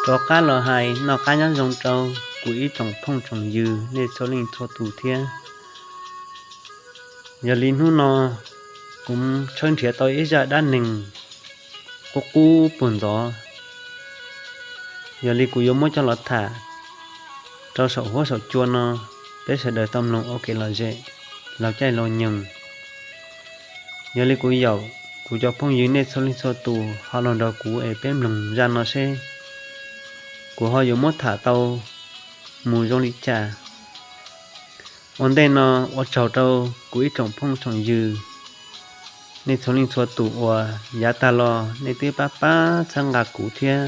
Rov qab los hais noj qab nyob zoo rau kuv ib tsoom phooj tsoom ywg nej txhua leej txhua tus thiab. Yog li hnub no kuv tshawb nrhiav tau ib zaj dab neeg qub qub puag ntxov, yog li kuv yuav muab coj los tham rau saum huab saum cua no, peb sawv daws tau mloog ua kev lom zem, laug caij laug nyoog. Yog li kuv yaum kuv cov phooj ywg nej txhua leej txhua tus ho los nrog kuv es peb mloog zaj no seb kuv ho yuav muab tham tau mus zoo li cas. Ua ntej no ua tsaug rau kuv ib tsoom phooj tsoom ywg nej txhua leej txhua tus uas yav tag los nej twb pab pab txhawb nqa kuv thiab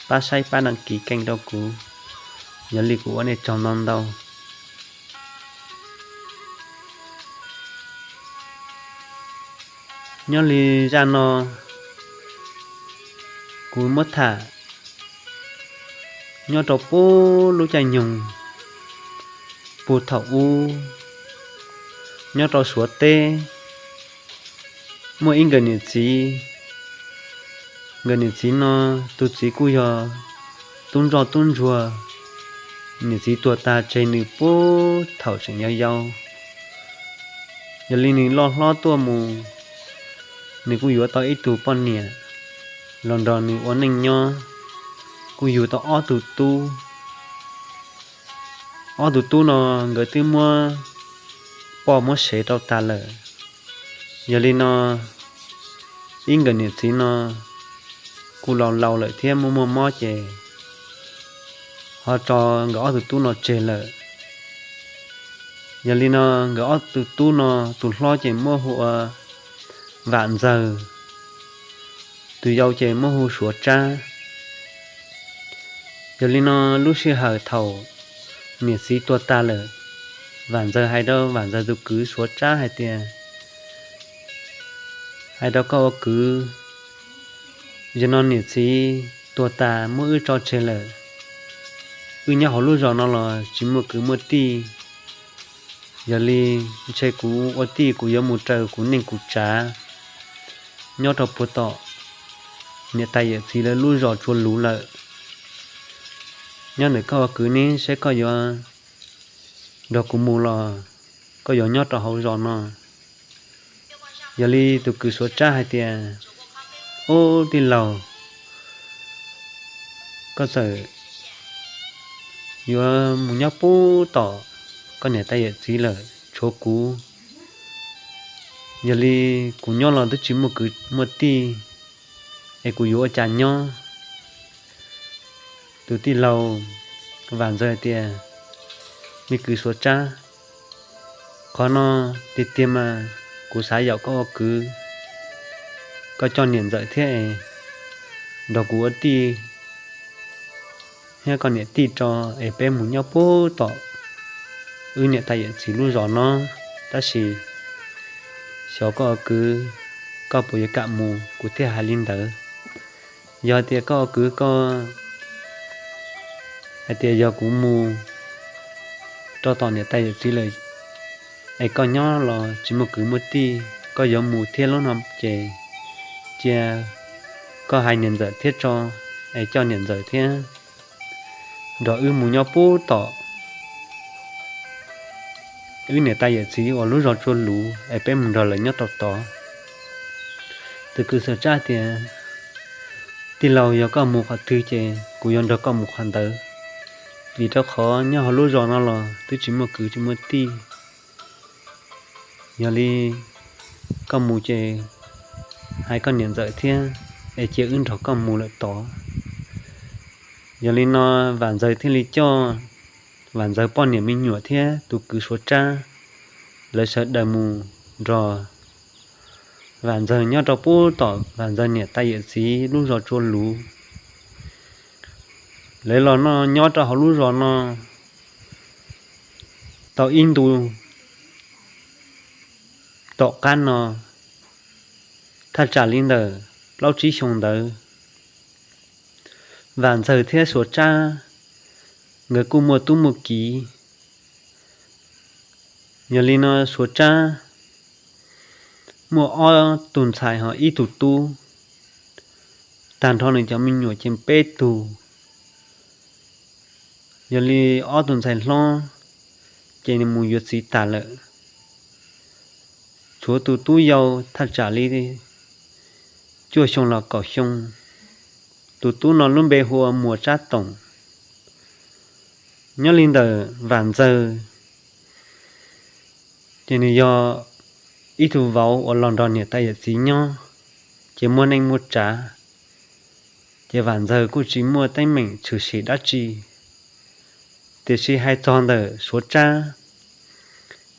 pab saib pab đăng ký kênh rau kuv. Yog li kuv ua nej tsaug ntau ntau. Nyob li zaj no kuv muab tham nyob rau puag lub caij nyoog puag thaum ub, nyob rau Suav teb, muaj ib nkawm niam txiv. Nkawm niam txiv no, tus txiv kuj yog tub ntsoj tub ntsuag, niam txiv tuag tag tseg nws puag thaum tseem yau yau. Yog li nws loj hlob tuaj mus, nws kuj yuav tau ib tug poj niam los nrog nws ua neej nyob, kuj yug tau ob tug tub. Ob tug tub no nkawd twb muab poj muab sev rau tas lawm. Yog li no ib nkawm niam txiv no kuj laus laus lawm thiab muaj muaj mob ces ho tso nkawd ob tug tub no tseg lawm. Yog li no nkawd ob tug tub no tus hlob ces muab hu ua Vam Ntxawg, tus yau ces muab hu Suav Tsab. Yog li no lub sij hawm thaum niam txiv tuag tas lawm, Vam Ntxawg hais rau Vam Ntxawg tus kwv Suav Tsab hais tias, hais rau koj ua kwv, yog no niam txiv tuag tas muab wb tso tseg lawm, wb nyob hauv lub zos no los tsis muaj kwv muaj tij. Yog li ntshe kuv ua tij kuv yuav mus raws kuv neej kuv tsav nyob rau puag tom niam tais yawm txiv lawv lub zos Tsua Luv lawm. Nyob ntawm koj ua kwv ne, seb koj yuav nrog kuv mus los koj yuav nyob rau hauv zos no. Yog li tus kwv Suav Tsab hais tias, ub tij laug, koj txawm yuav mus nyob puag tom koj niam tais yawm txiv lawm tshuav kuv, yog li kuv nyob los twb tsis muaj kwv muaj tij, es kuv yuav ua cas nyob? Tus tij laug Vam Ntxawg tias, me kwv Suav Tsab, qhov no tiag tiag mas kuv xav yaum koj ua kwv, koj coj niam ntxawm thiab es nrog kuv ua tij thiab koj niam tij tso, es peb mus nyob puag tom wb niam tais yawm txiv lub zos no. Tab sis xyov koj ua kwv koj puas yuav kam mus, kuv thiaj hais li ntawd. Yog tias koj ua kwv koj hais tias yog kuv mus rau tom niam tais yawm txiv lawm es koj nyob los tsis muaj kwv muaj tij, koj yuav mus thiab lub no ces cia koj hais niam ntxawm thiab tso, es coj niam ntxawm thiab nrog wb mus nyob puag tom wb niam tais yawm txiv uas lub zos Tsua Luv es peb mus nrog lawv nyob rau tod. Tus kwv Suav Tsab tias, tij laug, yog koj mus qhov twg ces kuv yuav nrog koj mus qhov ntawd, vim rau qhov nyob hauv lub zos no los twb tsis muaj kwv tsis muaj tij. Yog li koj mus ces hais koj niam ntxawm thiab es cia wb nrog koj mus lawm tod. Yog li no Vam Ntxawg thiaj li coj Vam Ntxawg poj niam me nyuam thiab tus kwv Suav Tsab, lawv sawv daws mus nrog Vam Ntxawg nyob rau puag tom Vam Ntxawg niam tais yawm txiv lub zos Tsua Luv. Lawv los nyob rau hauv lub zos no tau ib ntu tom qab no, thaj tsam li ntawm plaub tsib xyoo ntawd, Vam Ntxawg thiab Suav Tsab nkawd kuj muaj tub muaj kiv. Yog li no Suav Tsab muaj ob tug ntxhais ho ib tug tub, tag nrho nws cov me nyuam ces peb tug. Yog li ob tug ntxhais hlob ces nws mus yuav txiv tas lawm, tshuav tus tub yau thaj tsam li cuaj xyoo los kaum xyoo. Tus tub no lub npe hu ua Muas Tsab Toom, nyob li ntawm Vam Ntxawg. Ces nws yog ib tug vauv uas los nrog niam tais yawm txiv nyob, ces muaj neej muaj tsav, ces Vam Ntxawg kuj tsis muaj teeb meem tshwm sim dab tsi. Tiam sis hais txog ntawm Suav Tsab,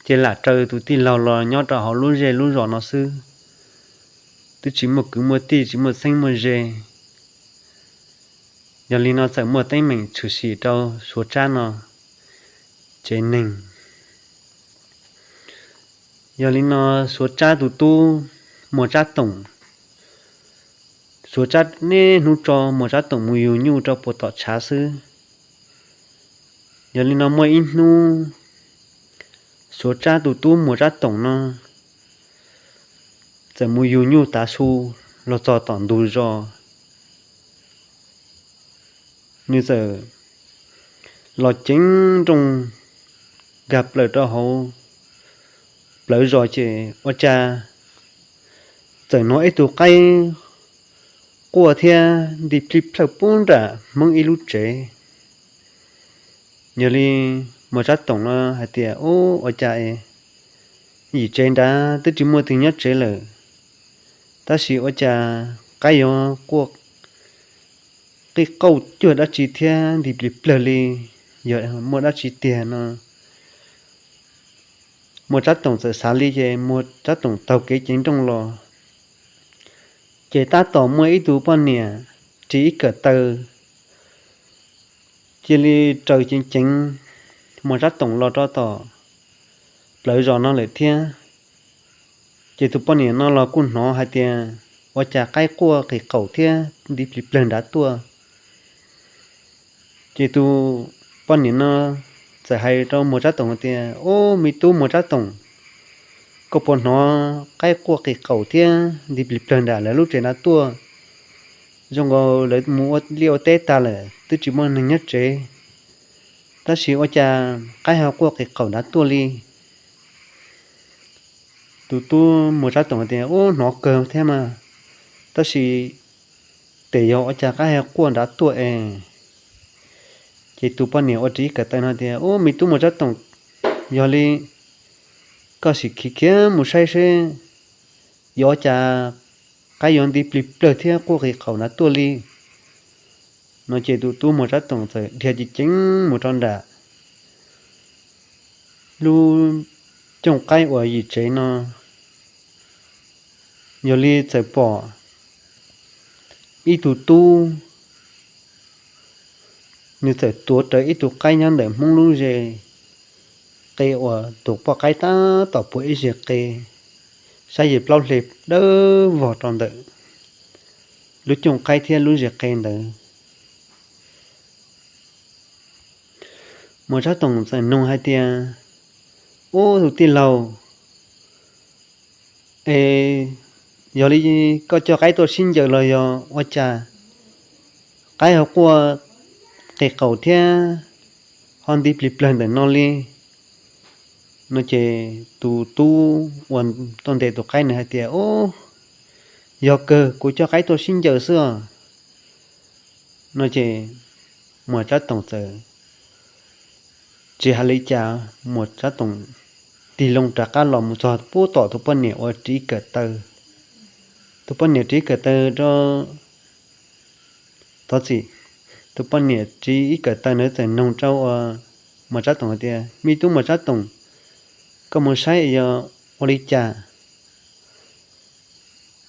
ces lam raws tus tij laug los nyob rau hauv lub zej lub zos no xwb, twb tsis muaj kwv muaj tij, tsis muaj txheeb muaj ze. Yog li no txawm muaj teeb meem tshwm sim rau Suav Tsab no tsev neeg. Yog li no Suav Tsab tus tub Muas Tsab Toom, Suav Tsab niaj hnub tso Muas Tsab Toom mus yug nyuj rau puag tom tshav xwb. Yog li no muaj ib hnub Suav Tsab tus tub Muas Tsab Toom no txawm mus yug nyuj tav su los txog tom ntug zos, nws txawm los ceev nrooj nkag plaws rau hauv plawv zos ces ua cas txawm hnov ib tug qaib quaj thiab nti plij plawg pub nram Hmoob ib lub tsev. Yog li Muas Tsab Toom no hais tias, Ub, ua cas yim tsev nrad twb tsis muaj twg nyob tsev lawm, tab sis ua cas qaib yuav quaj qij qauj cuag dab tsi thiab nti plij plawg li, yog muaj dab tsi tiag no? Muas Tsab Toom txawm xav li ces Muas Tsab Toom taug kev ceev nrooj los, ces tab tom muaj ib tug poj niam ris ib kawm taw cia li raws ceev ceev Muas Tsab Toom los rau tom plawv zos no lawm thiab. Ces tus poj niam no los kuj hnov hais tias ua cas qaib quaj qis qaum thiab nti plij plawg nrad tuaj. Ces tus poj niam no txawm hais rau Muas Tsab Toom tias, Ub, me tub Muas Tsab Toom, koj puas hnov qaib quaj qis qaum thiab nti plij plawg nram lawv lub tsev nrad tuaj? Zoo nkaus lawv mus ua liaj ua teb tag lawm twb tsis muaj neeg nyob tsev, tab sis ua cas qaib ho quaj qis qaum nrad tuaj li? Tus tub Muas Tsab Toom tias, Ub, hnov kawg thiab mas, tab sis tes yog ua cas qaib ho quaj nrad tuaj es? Ces tus poj niam uas ris ib kawm taw no tias, Ub, me tub Muas Tsab Toom, yog li koj sim khiav khiav mus saib seb yuav ua cas qaib yuav nti plij plawg thiab quaj qis qaum nrad tuaj li. No ces tus tub Muas Tsab Toom txawm dhia ceev ceev mus rau nram lub cooj qaib uas yim tsev no, yog li txawm pom ib tug tub, nws txawm tuav rawv ib tug qaib nyob ntawm Hmoob lub zes qe uas tus poj qaib tab tom puag ib zes qe, saib yawg plaub hle dawb vog rau ntawm lub cooj qaib thiab lub zes qe ntawd. Muas Tsab Toom txawm nug hais tias, Ub, tus tij laug, es yog li koj coj qaib tuaj sib ncaws los yog ua cas qaib ho quaj qis qaum thiab ho nti plij plawg ntawm no li? No ces tus tub uas tuaj ntes tus qaib nws hais tias, Ub, yog kawg, kuv coj qaib tuaj sib ncaws xwb os. No ces Muas Tsab Toom txawm tsis hais li cas, Muas Tsab Toom tig loo rov qab los mus txog pub tom tus poj niam uas ris kawm taw. Tus poj niam ris kawm taw rau, thov txim, tus poj niam ris ib kawm taw ntawd txawm nug rau uas Muas Tsab Toom hais tias, Me tub Muas Tsab Toom, koj mus saib yog ua li cas?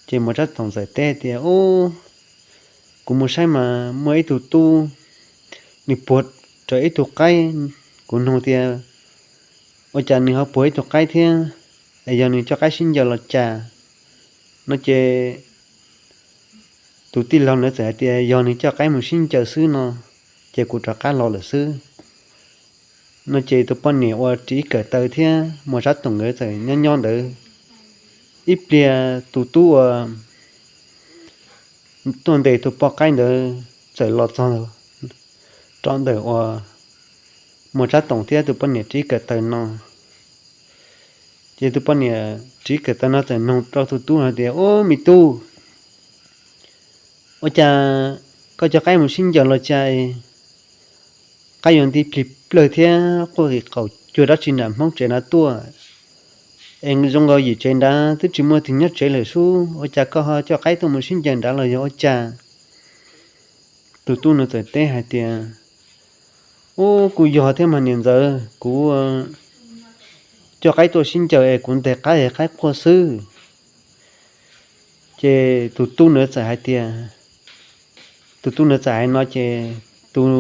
Ces Muas Tsab Toom txawm teb tias, Ub, kuv mus saib mas muaj ib tug tub, nws puag rawv ib tug qaib. Kuv nug tias, Ua cas nws ho puag ib tug qaib thiab? Es yog nws coj qaib sib ncaws los cas? No ces tus tij laug ntawd txawm hais tias, Yog nws coj qaib mus sib ncaws xwb no, ces kuv rov qab los lawm xwb. No ces tus poj niam uas ris ib kawm taw thiab Muas Tsab Toom nkawd txawm nyob nyob ntawd. Ib pliag tus tub uas tuaj ntes tus poj qaib ntawd txawm los txog rau ntawm uas Muas Tsab Toom thiab tus poj niam Tsib Kawm Taws no. Ces tus poj niam Tsib Kawm Taws no txawm nug rau tus tub no tias, Ub, me tub, ua cas koj coj qaib mus sib ncaws los cas qaib yuav nti plig plawg thiab quaj qis qaum cuag dab tsi nram Hmoob tsev na tuaj? Es zoo nkaus yim tsev nrad twb tsis muaj twg nyob tsev lawm sub, ua cas koj ho coj qaib tuaj mus sib ncaws nrad los yog ua cas? Tus tub no txawm teb hais tias, Ub, kuj yog thiab mas niam ntxawm, kuv coj qaib tuaj sib ncaws es kuv ntes qaib es qaib quaj xwb. Ces tus tub ntawd txawm hais tias, tus tub ntawd txawm hais no ces tus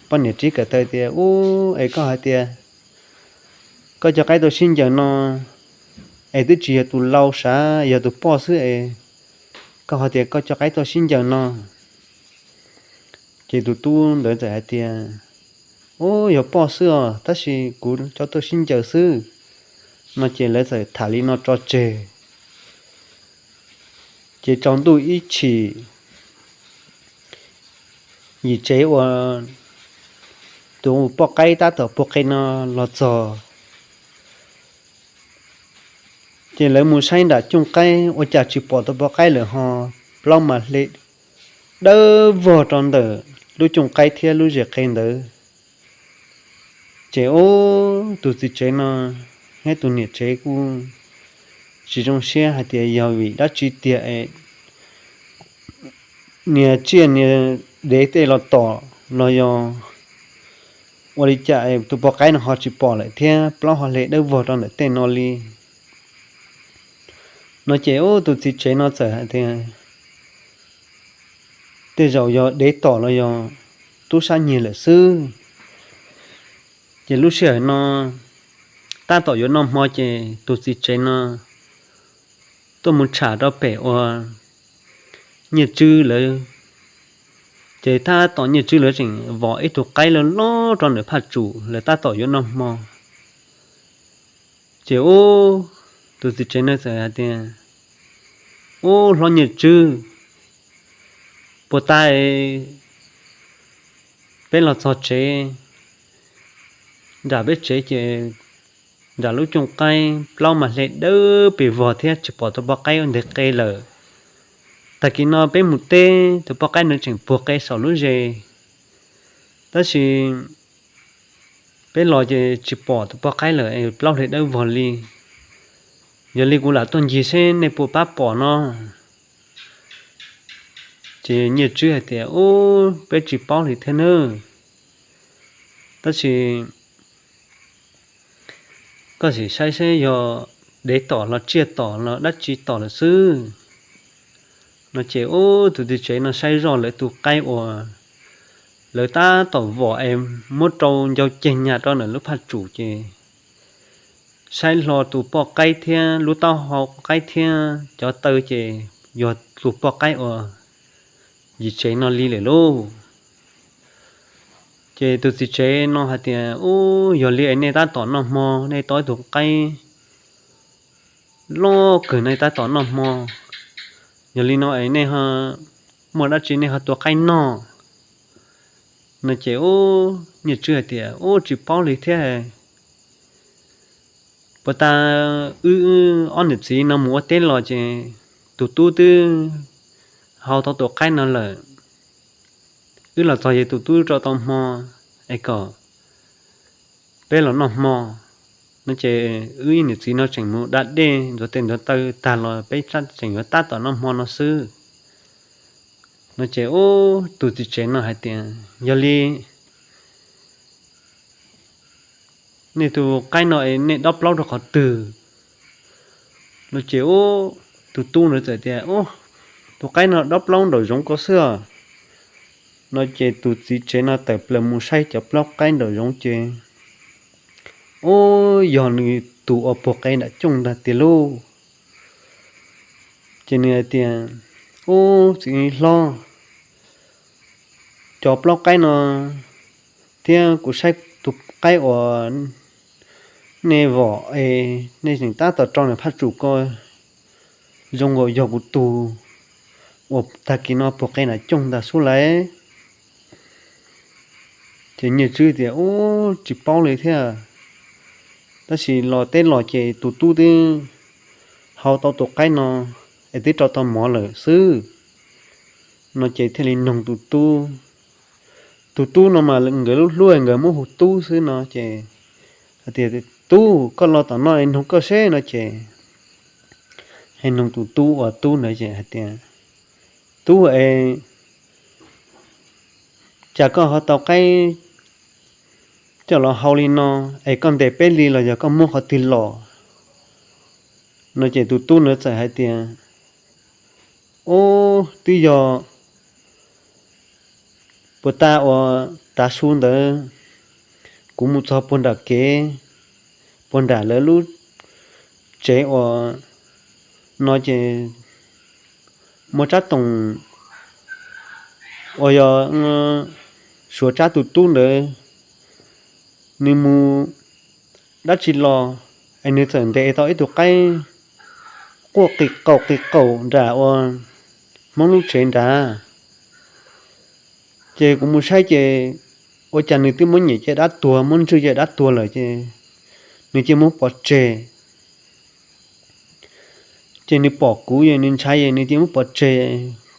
poj niam Tsib Kawm Taws tias, Ub, es koj hais tias koj coj qaib tuaj sib ncaws no es twb tsis yog tus lau sav, yog tus poj xwb es koj ho tias koj coj qaib tuaj sib ncaws no. Ces tus tub ntawd txawm hais tias, Ub, yog poj xwb os, tab sis kuv coj tuaj sib ncaws xwb. No ces lawv txawm tham li no tso tseg. Ces tsaus ntuj ib chim, yim tsev uas tus poj qaib tab tom puag qe no los txog, ces lawv mus saib nram cooj qaib ua cas tsis pom tus poj qaib lawm ho plaub mas hle dawb vog rau ntawm lub cooj qaib thiab lub zes qe ntawd. Ces ub, tus txiv tsev no thiab tus niam tsev kuj tsis zoo siab hais tias yog vim dab tsi tiag es niag tsiaj niag dev tej los tom los yog ua li cas tus poj qaib no ho tsis pom lawm thiab plaub ho hle dawb vog rau ntawm tej no li. No ces ub, tus txiv tsev no txawm hais tias, Tej zaum yog dev tom los yog tub sab nyiag lawm xwb. Ces lub sij hawm no tab tom yuav noj hmo ces tus txiv tsev no tuaj mus tsham rau pem uas Nyiaj Tswb lawv. Ces tab tom Nyiaj Tswb lawv tseem vom ib tug qaib loj loj rau ntawm phaj tsum, lawv tab tom yuav noj hmo. Ces ub, tus txiv tsev no txawm hais tias, Ub, hlob Nyiaj Tswb, puag ta peb los txog tsev, nram peb tsev ces nram lub cooj qaib plaub mas hle dawb pes vog thiab tsis pom tus poj qaib ua ntej qe lawm. Tag kis no peb mus teb, tus poj qaib no tseem puag qe saum lub zes, tab sis peb los ces tsis pom tus poj qaib lawm, plaub hle dawb vog li. Yog li kuv lam tuaj ncig seb nej puas pab pom no. Ces Nyiaj Tswb hais tias, Ub, peb tsis paub li thiab nawb, tab sis koj sim saib seb yog dev tom los tsiaj tom los dab tsi tom lawm xwb. No ces ub, tus txiv tsev no saib zoj lawv tus qaib uas lawv tab tom vom es muab rau ncau ceg nyas rau ntawm lub phaj tsum ces saib hlo tus poj qaib thiab lub taub hau qaib thiab cov taw ces yog tus poj qaib uas yim tsev no li lawm lauj. Ces tus txiv tsev no hais tias, Ub, yog li es nej tab tom noj hmo, nej tau ib tug qaib loj kawg nej tab tom noj hmo, yog li no es nej muaj dab tsi nej ho tua qaib noj? No ces ub, Nyiaj Tswb hais tias, Ub, tsis paub li thiab. Puag ta wb ob niam txiv no mus ua teb los ces tus tub twb hau tau tus qaib no lawm. Wb los txog ces tus tub rau tau hmo es kom peb los noj hmo. No ces wb niam txiv no tseem mus da dej ntxuav tes ntxuav taw tag los peb tseem yuav tab tom noj hmo no xwb. No ces ub, tus txiv tsev no hais tias, Yog li nej tus qaib no es nej dob plaub rau qhov twg? No ces ub, tus tub ntawd txawm tias, Ub, tus qaib no dob plaub nraum zoov ko xwb os. No ces tus txiv tsev no tawm plaws mus saib cov plaub qaib nraum zoov ces, ub, yog nws tus uas puag qe nram cooj ntag tiag lauj. Ces nws hais tias, Ub, txiv hlob, cov plaub qaib no thiab kuv saib tus qaib uas nej vom es nej tseem tab tom rau ntawm phaj tsum ko zoo nkaus yog kuv tus uas tag kis no puag qe nram cooj ntag xwb lauj. Ces Nyiaj Tswb tias, Ub, tsis paub li thiab, tab sis los teb los ces tus tub twb hau tau tus qaib no es twb rau tau mov lawm xwb no ces thiaj li noog tus tub. Tus tub no mas nkawd lub hlub nkawd muab hu tub xwb no ces hais tias, Tub, koj los tom no es noog koj seb no ces, hais noog tus tub uas tub ntawd ces hais tias, Tub es, cas koj ho tau qaib coj los hau li no, es koj ntes peb li los yog koj muab qhov twg los? No ces tus tub ntawd txawm hais tias, Ub, twb yog puag ta uas tav su ntawd kuv mus txog puag nram kev, puag nram lawv lub tsev uas no ces muaj tsab toom uas yog Suav Tsab tus tub ntawd, nws mus dab tsi los es nws txawm ntes tau ib tug qaib quaj qis qaum qis qaum nram uas Hmoob lub tsev nrad. Ces kuv mus saib ces ua cas nws twb muab nyem caj dab tuag, muab ntswj caj dab tuag lawm ces nws cia li muab pov tseg. Ces nws pom kuv es nws ntshai es nws cia li muab pov tseg.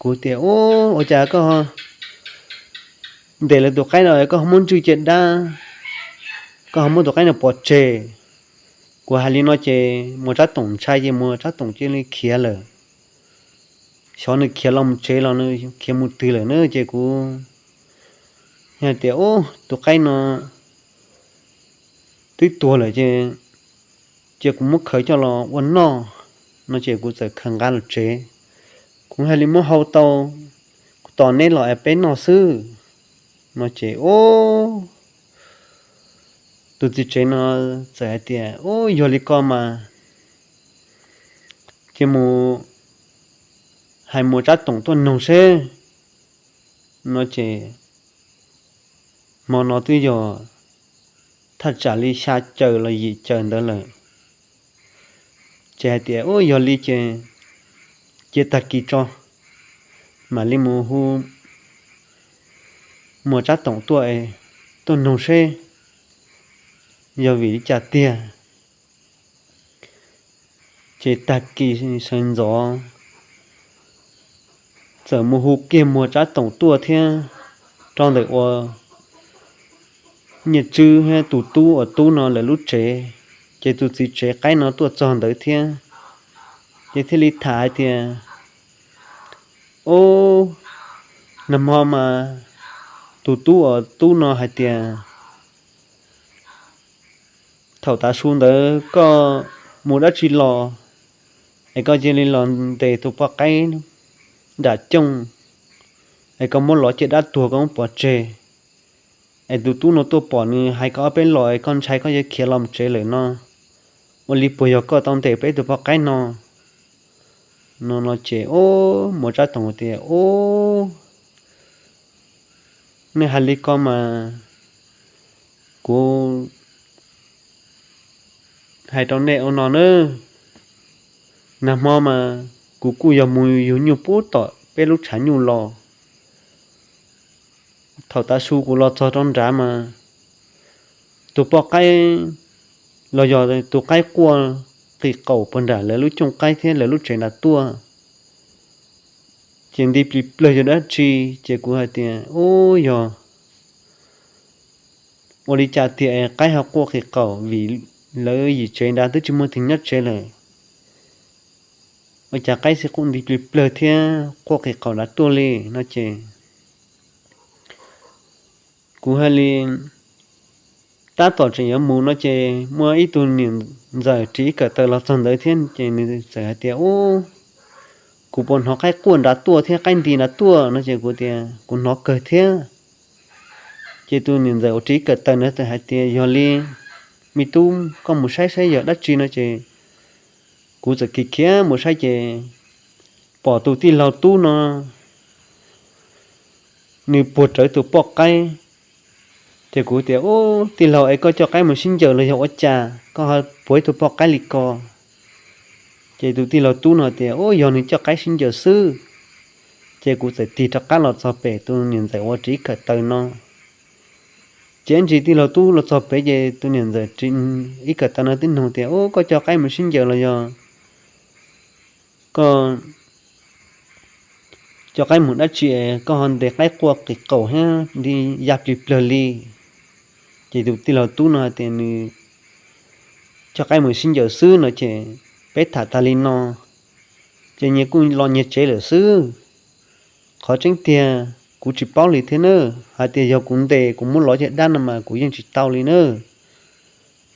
Kuv tias, Ub, ua cas koj ntes lawv tus qaib no koj ho muab ntswj caj dab, koj ho muab tus qaib no pov tseg? Kuv hais li no ces Muas Tsab Toom ntshai ces Muas Tsab Toom cia li khiav lawm. Xyov nws khiav los mus tsev los nws khiav mus twg lawm na ces kuv hais tias, Ub, tus qaib no twb tuag lawm ces cia kuv muab khaws coj los ua noj no ces kuv txawm khaws nqa los tsev. Kuv hais li, Muab hau tau, kuv tos neb los es peb noj xwb no ces, ub, tus txiv tsev no txawm hais tias, Ub, yog li ko mas cia mus hais Muas Tsab Toom tuaj noog seb no ces hmo no twb yog thaj tsam li xya caws los yim caws ntawd lawm. Ces hais tias, Ub, yog li ces cia tag kis tso mam li mus hu Muas Tsab Toom tuaj, tuaj noog seb yog vim li cas tiag. Ces tag kis sawv ntxov txawm mus hu kiag Muas Tsab Toom tuaj thiab rau ntawm uas Nyiaj Tswb thiab tus tub uas tub no lawv lub tsev. Ces tus txiv tsev qaib no tuaj txog ntawd thiab, ces thiaj li tham hais tias, Ub, nag hmo mas tus tub uas tub no hais tias thaum tav su ntawd koj mus dab tsi los es koj cia li los ntes tus poj qaib nram cooj, es koj muab lov caj dab tuag koj muab pov tseg, es tus tub no tuaj pom nws hais koj ob peb los es koj ntshai koj yuav khiav los tsev lawm no, ua li puas yog koj tau ntes peb tus poj qaib no? No no ces, ub, Muas Tsab Toom tias, Ub, nej hais li ko mas kuv hais rau nej ua no na, nag hmo mas kuv kuj yog mus yug nyuj pub tom peb lub tshav nyuj los. Thaum tav su kuv los txog rau nrad mas tus poj qaib los yog tus qaib quaj qis qaum puag nram lawv lub cooj qaib thiab lawv lub tsev nrad tuaj. Ces nti plig plawg yog dab tsi? Ces kuv hais tias, Ub, yog ua li cas tiag es qaib ho quaj qis qaum vim lawv yim tsev nrad twb tsis muaj twg nyob tsev lawm? Ua cas qaib xwb quaj nti plig plawg thiab quaj qis qaum nrad tuaj li? No ces kuv hais li, tab tom tseem yuav mus no ces muaj ib tug niam ntxawm ris ib kawm taws los txog ntawd thiab ces nws txawm hais tias, Ub, kuv puas hnov qaib quaj nrad tuaj thiab qaib nti nrad tuaj? No ces kuv tias, Kuv hnov kawg thiab. Ces tus niam ntxawm uas ris ib kawm taws ntawd txawm hais tias, Yog li, me tub, koj mus saib saib yog dab tsi no ces kuv txawm khiav khiav mus saib ces pom tus tij laug tub no nws puag rawv tus poj qaib. Ces kuv tias, Ub, tij laug, es koj coj qaib mus sib ncaws los yog ua cas koj ho puag ib tug poj qaib li ko? Ces tus tij laug tub no tias, Ub, yog nws coj qaib sib ncaws xwb. Ces kuv txawm tig rov qab los txog pem tus niam ntxawm uas ris ib kawm taws no. Ces ib ntsis tij laug tub los txog pem ces tus niam ntxawm ib kawm tau no twb nug tias, Ub, koj coj qaib mus sib ncaws los yog koj coj qaib mus dab tsi, koj ho ntes qaib quaj qis qaum thiab nti ya plig plawg li? Ces tus tij laug tub no hais tias nws coj qaib mus sib ncaws xwb no ces peb tham tas li no, ces nyias kuj los nyias tsev lawm xwb. Qhov tseeb tiag kuv tsis paub li thiab na, hais tias yog kuv ntes kuv muab lov caj dab no mas kuv yeej tsis tau li na.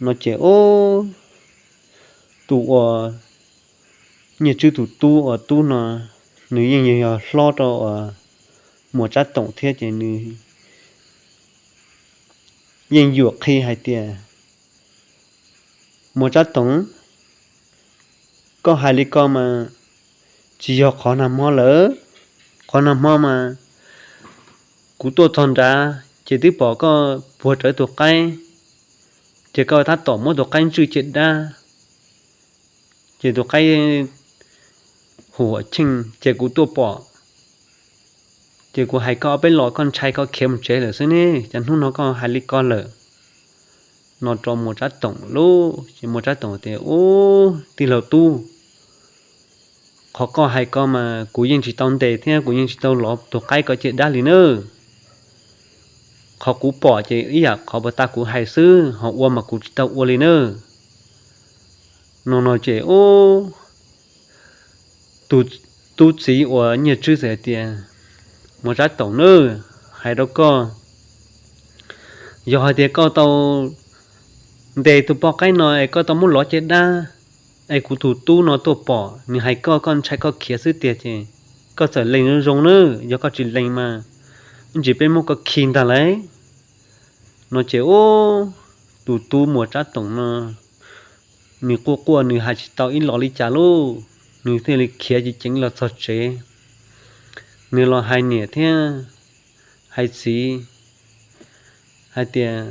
No ces ub, tus uas Nyiaj Tswb tus tub uas tub no, nws yeej yog hlob rau uas Muas Tsab Toom thiab ces nws yeej yuam qhi hais tias, Muas Tsab Toom, koj hais li ko mas tsis yog qhov nag hmo lawm. Qhov nag hmo mas kuv tuaj txog nrad ces twb pom koj puag rawv tus qaib, ces koj tab tom muab tus qaib ntswj caj dab, ces tus qaib hu huam cheej ces kuv tuaj pom, ces kuv hais koj ob peb los koj ntshai koj khiav mus tsev lawm xwb ne, cas hnub no koj hais li ko lawm? No rau Muas Tsab Toom lauj, ces Muas Tsab Toom tias, Ub, tij laug tub, qhov koj hais ko mas kuv yeej tsis tau ntes thiab kuv yeej tsis tau lov tus qaib ko caj dab li nawb. Qhov kuv pom ces ib yam qhov puag ta kuv hais xwb, ho ua mas kuv tsis tau ua li nawb. No no ces ub, tus tub txiv uas Nyiaj Tswb txawm hais tias, Muas Tsab Toom nawb, hais rau koj, yog hais tias koj tau ntes tus poj qaib no es koj tau muab lov caj dab, es kuv tus tub no tuaj pom nws hais koj, koj ntshai koj khiav xwb tiag ces koj txawm lees zoo zoo nawb, yog koj tsis lees mas ib ntsis peb muab koj khi ntag lauj. No ces ub, tus tub Muas Tsab Toom no nws quaj quaj nws hais tsis tau ib los li cas lauj, nws thiaj li khiav ceev ceev los txog tsev. Nws los hais niam thiab hais txiv hais tias,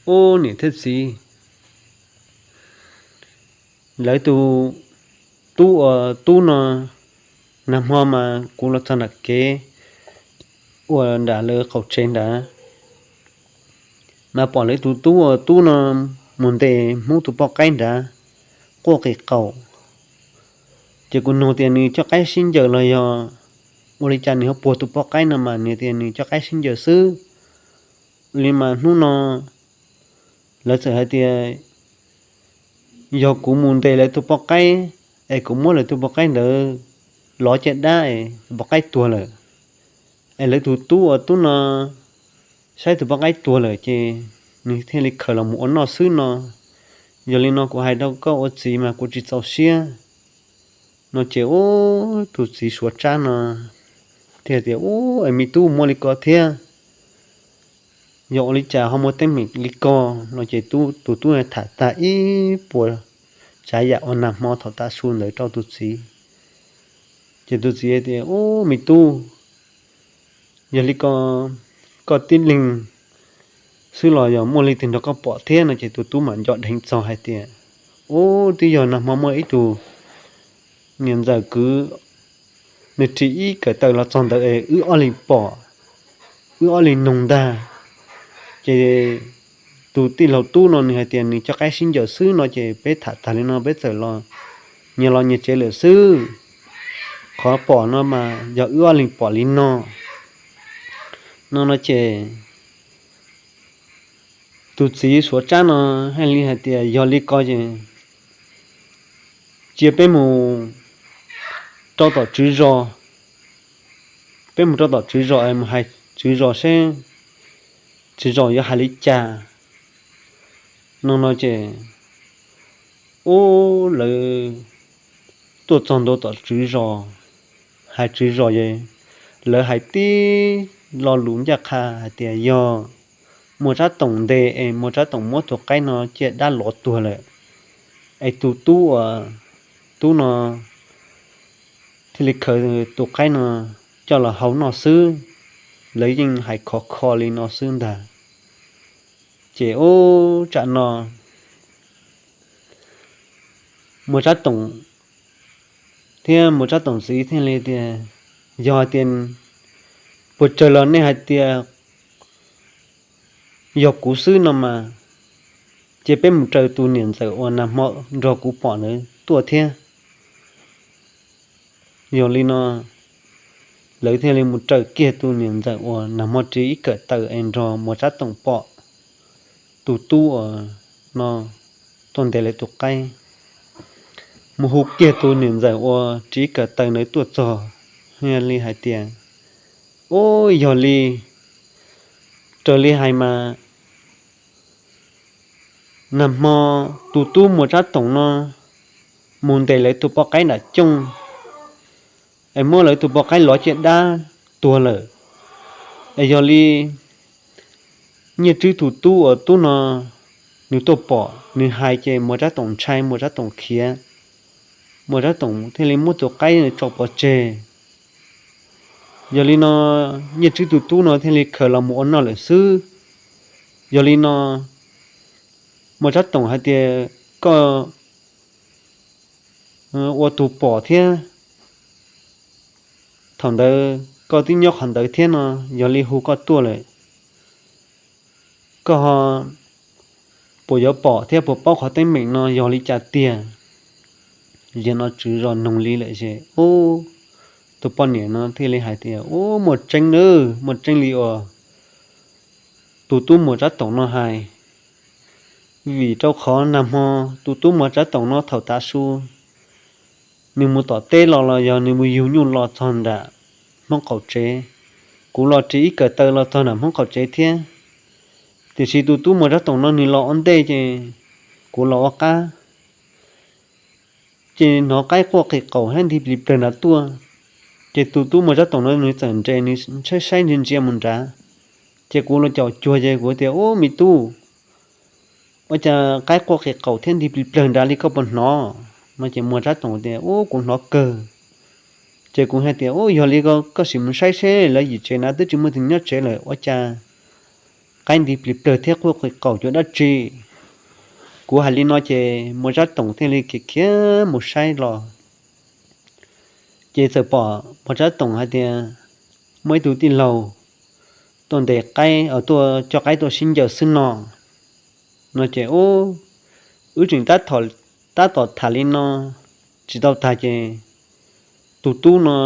Ub, niam thiab txiv, lawv tus tub uas tub no, nag hmo mas kuv los txog nram kev uas nram lawv qaum tsev nrad, mas pom lawv tus tub uas tub no mus ntes Hmoob tus poj qaib nrad quaj qis qaum. Ces kuv nug tias nws coj qaib sib ncaws los yog ua li cas nws ho puag tus poj qaib no mas nws tias nws coj qaib sib ncaws xwb. Li mas hnub no lawv txawm hais tias yog kuv mus ntes lawv tus poj qaib es kuv muab lawv tus poj qaib ntawd lov caj dab es tus poj qaib tuag lawm, es lawv tus tub uas tub no saib tus poj qaib tuag lawm ces nws thiaj li khaws los mus ua noj xwb no. Yog li no kuv hais rau koj ua txiv mas kuv tsis txaus siab. No ces ub, tus txiv Suav Tsab no thiaj tias, Ub, es me tub muaj li ko thiab, yog ua li cas ho muaj teeb meem li ko? No ces tus tub tham tag ib puas tsav yam uas nag hmo thaum tav su ntawd rau tus txiv. Ces tus txiv tias, Ub, me tub, yog li ko koj tib leeg xwb los yog muaj leej twg nrog koj pom thiab? No ces tus tub mam nco dheev txog hais tias, Ub, twb yog nag hmo muaj ib tug niam ntxawm kwv, nws ris ib kawm taws los txog ntawd es wb ob leeg pom, wb ob leeg noog ntag. Ces tus tij laug tub no nws hais tias nws coj qaib sib ncaws xwb no ces peb tham tag li no peb txawm los nyias los nyias tsev lawm xwb. Qhov pom no mas yog wb ob leeg pom li no. No no ces tus txiv Suav Tsab no thiaj li hais tias, Yog li ko ces cia peb mus rau tom tswv zos, peb mus rau tom tswv zos es mus hais tswv zos seb tswv zos yuav hais li cas. No no ces ub, lawv tuaj txog ntua tom tswv zos, hais tswv zos es lawv hais tib lo lus ncaj qha hais tias yog Muas Tsab Toom ntes es Muas Tsab Toom muab tus qaib no ciaj dab lov tuag lawm, es tus tub uas tub no thiaj li khaws tus qaib no coj los hau noj xwb. Lawv yeej hais khov kho li no xwb ntag. Ces ub, tsam no Muas Tsab Toom thiab Muas Tsab Toom txiv thiaj li tias, Yog hais tias puas tsawg los nej hais tias yog kuv xwb no mas, ces peb mus raws tus niam ntxawm uas nag hmo nrog kuv pom ntawd tuaj thiab. Yog li no, lawv thiaj li mus raws kiag tus niam ntxawm uas nag hmo ris ib kawm taws es nrog Muas Tsab Toom pom tus tub uas no tuaj ntes lawv tus qaib. Mus hu kiag tus niam ntxawm uas ris ib kawm taws ntawd tuaj txog, li hais tias, Ub, yog li, raws li hais mas nag hmo tus tub Muas Tsab Toom no mus ntes lawv tus poj qaib nram cooj, es muab lawv tus poj qaib lov ciaj dab tuag lawm. Es yog li Nyiaj Tswb tus tub uas tub no nws tuaj pom, nws hais ces Muas Tsab Toom ntshai, Muas Tsab Toom khiav, Muas Tsab Toom thiaj li muab tus qaib tso pov tseg. Yog li no, Nyiaj Tswb tus tub no thiaj li khaws los mus ua noj lawm xwb. Yog li no, Muas Tsab Toom hais tias, Koj ua tus pom thiab, thaum ntawd koj twb nyob qhov ntawd thiab no, yog li hu koj tuaj lawm, koj puas yuav pom thiab puas paub qhov teeb meem no yog li cas tiag? Yog no tswv zos noog li lawm ces ub, tus poj niam no thiaj li hais tias, Ub, muaj tseeb nawb, muaj tseeb li uas tus tub Muas Tsab Toom no hais, vim rau qhov nag hmo tus tub Muas Tsab Toom no thaum tav su nws mus tom teb los los yog nws mus yug nyuj los txog nram Hmoob qaum tsev, kuv los ris ib kawm taws los txog nram Hmoob qaum tsev thiab. Tiam sis tus tub Muas Tsab Toom no nws los ua ntej ces kuv los ua qab, ces hnov qaib quaj qis qaum thiab nti plis plawg nrad tuaj. Ces tus tub Muas Tsab Toom no nws txawm nres nws saib saib ntsia ntsia mus nrad, ces kuv los caum cuag ces kuv tias, Ub, me tub, ua cas qaib quaj qis qaum thiab nti plis plawg nrad li, koj puas hnov? No ces Muas Tsab Toom tias, Ub, kuv hnov kawg. Ces kuv hais tias, Ub, yog li koj sim mus saib seb lawv yim tsev na twb tsis muaj tus nyob tsev lawm, ua cas qaib nti plis plawg thiab quaj qis qaum cuag dab tsi? Kuv hais li no ces Muas Tsab Toom thiaj li khiav khiav mus saib los, ces txawm pom Muas Tsab Toom hais tias muaj ib tug tij laug tuaj ntes qaib, tuaj coj qaib tuaj sib ncaws xwb no. No ces ub, wb tseem tab tom tham li no tsis tau tag ces tus tub no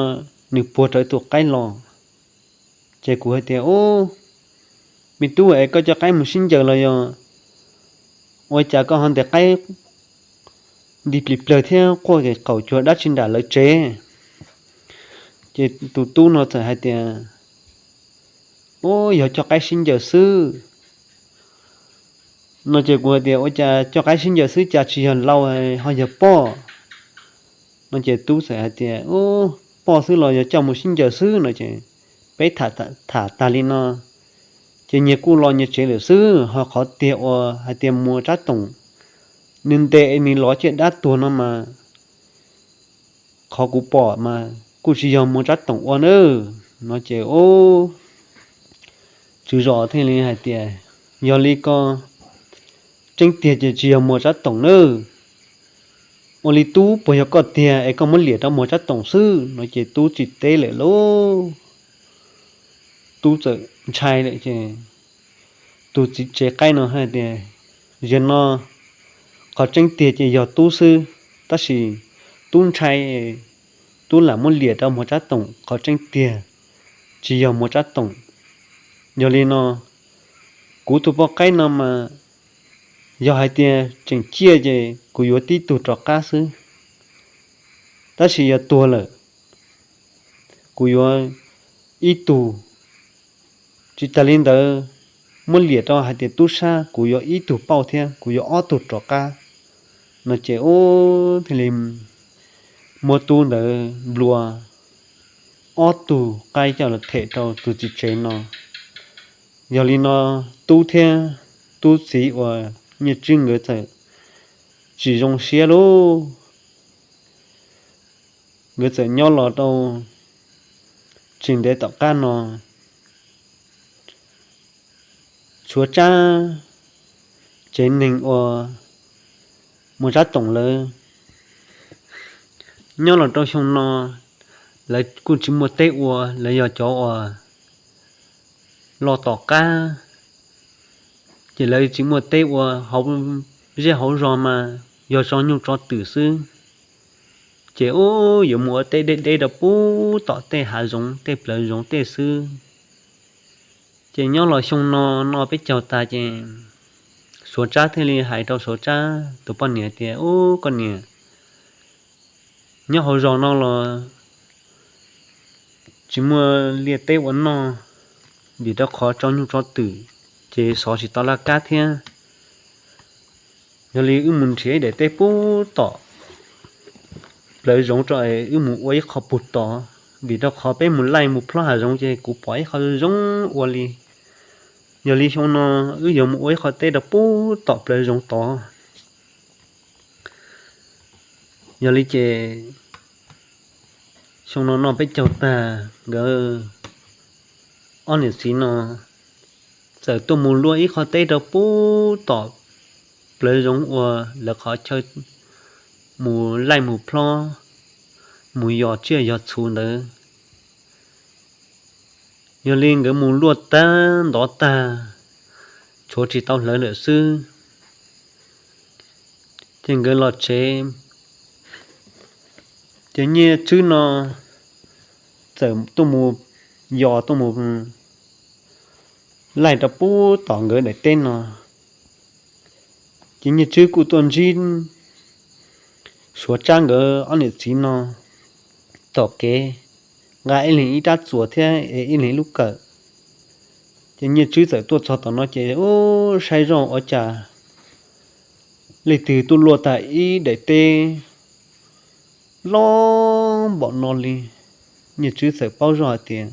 nws puag rawv tus qaib los. Ces kuv hais tias, Ub, me tub, es koj coj qaib mus sib ncaws los yog ua cas koj ho ntes qaib nti plis plawg thiab quaj qis qaum cuag dab tsi nram lawv tsev? Ces tus tub no txawm hais tias, Ub, yog coj qaib sib ncaws xwb. No ces kuv hais tias, Ua cas coj qaib sib ncaws xwb, cas tsis yog lau ho yog poj? No ces tub txawm hais tias, Ub, poj xwb los yog coj mus sib ncaws xwb. No ces peb tham tag li no ces nyias kuj los nyias tsev lawm xwb, ho qhov tiag uas hais tias Muas Tsab Toom nws ntes nws lov ciaj dab tuag no mas qhov kuv pom mas kuj tsis yog Muas Tsab Toom ua na. No ces ub, tswv zos thiaj li hais tias, Yog li ko tseeb tiag ces tsis yog Muas Tsab Toom nawb. Ua li tub, puas yog koj tiag es koj muab liam rau Muas Tsab Toom xwb? No ces tub tsis teb lawm lauj. Tub txawm ntshai lawm ces tus txiv tsev qaib no hais tias, Yog no, qhov tseeb tiag ces yog tub xwb, tab sis tub ntshai, tub lam muab liam rau Muas Tsab Toom, qhov tseeb tiag tsis yog Muas Tsab Toom. Yog li no, kuv tus poj qaib no mas yog hais tias tseem ciaj ces kuv yuav tib tug rov qab xwb, tab sis yog tuag lawm kuv yuav ib tug. Tsis tas li ntawd, muab liam rau hais tias tub sab kuv yuav ib tug pauj thiab kuv yuav ob tug rov qab. No ces ub, thiaj li muab tub ntawd nplua ob tug qaib coj los them rau tus txiv tsev no. Yog li no, tub thiab tub txiv uas Nyiaj Tswb nkawd txawm tsis zoo siab lauj. Nkawd txawm nyob los rau tsis ntev tom qab no, tshuav tsab tsev neeg uas Muas Tsab Toom lawv nyob los rau xyoo no, lawv kuj tsis muaj teb ua, lawv yog cov uas los tom qab Ces lawv tsis muaj teb ua, hauv zej hauv zos mas yog tso nyuj tso twm xwb. Ces ub yuav mus ua teb deb deb rau pub tom tej hav zoov tej plawv zoov tej xwb. Ces nyob los xyoo no noj peb caug tag ces Suav Tsab thiaj li hais rau Suav Tsab tus poj niam tias, Ub, koj niam, nyob hauv zos no los tsis muaj liaj teb ua noj, vim rau qhov tso nyuj tso twm ces xov tsis tau laj kab thiab. Yog li wb mus nrhiav ib daim teb pub tom plawv zoov rau es wb mus ua ib qho pug tod, vim rau qhov peb mus laij mus plob hav zoov ces kuv pom ib qho zoo ua li. Yog li xyoo no wb yuav mus ua ib qho teb rau pub tom plawv zoov tod. Yog li ces xyoo no noj peb caug tag, nkawd ob niam txiv no txawm tuaj mus luaj ib qho teb rau pub tom plawv zoov uas lawv qhov chaw mus laij mus plob, mus yos tsiaj yos txhu ntawd. Yog li nkawd mus luaj tag ntov tag, tshuav tsis tau hlawv lawm xwb. Ces nkawd los tsev, ces Nyiaj Tswb no txawm tuaj mus yos tuaj mus laij rau pub tom nkawd daim teb no. Ces Nyiaj Tswb kuj tuaj ntsib Suav Tsab nkawd ob niam txiv no tom kev, nqa ib leeg ib rab txuas thiab ib leeg ib lub kawm. Ces Nyiaj Tswb txawm tuaj txog tom no ces ub saib zoj ua cas leej twg tuaj luaj tag ib daim teb loj npaum no li. Nyiaj Tswb txawm paub zoj hais tias,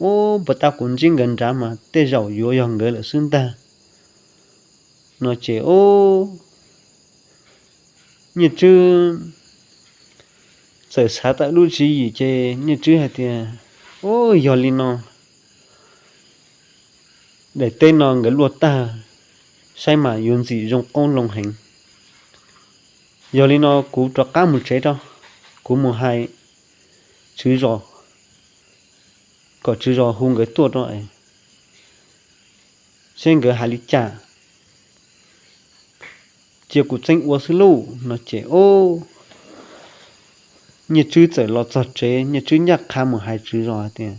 Ub, puas tab kuv ntsib nkawd nrad mas tej zaum yuav yog nkawd lawm xwb ntag. No ces ub, Nyiaj Tswb txawm xav tawm lub tswv yim ces Nyiaj Tswb hais tias, Ub, yog li no daim teb no nkawd luaj tag, saib mas yuav ntxim zoo qoob loo heev. Yog li no kuv rov qab mus tsev rau, kuv mus hais tswv zos, kom tswv zos hu nkawd tuaj rau seb nkawd hais li cas, cia kuv txeeb ua xwb lauj. No ces ub, Nyiaj Tswb txawm los txog tsev, Nyiaj Tswb ncaj qha mus hais tswv zos hais tias,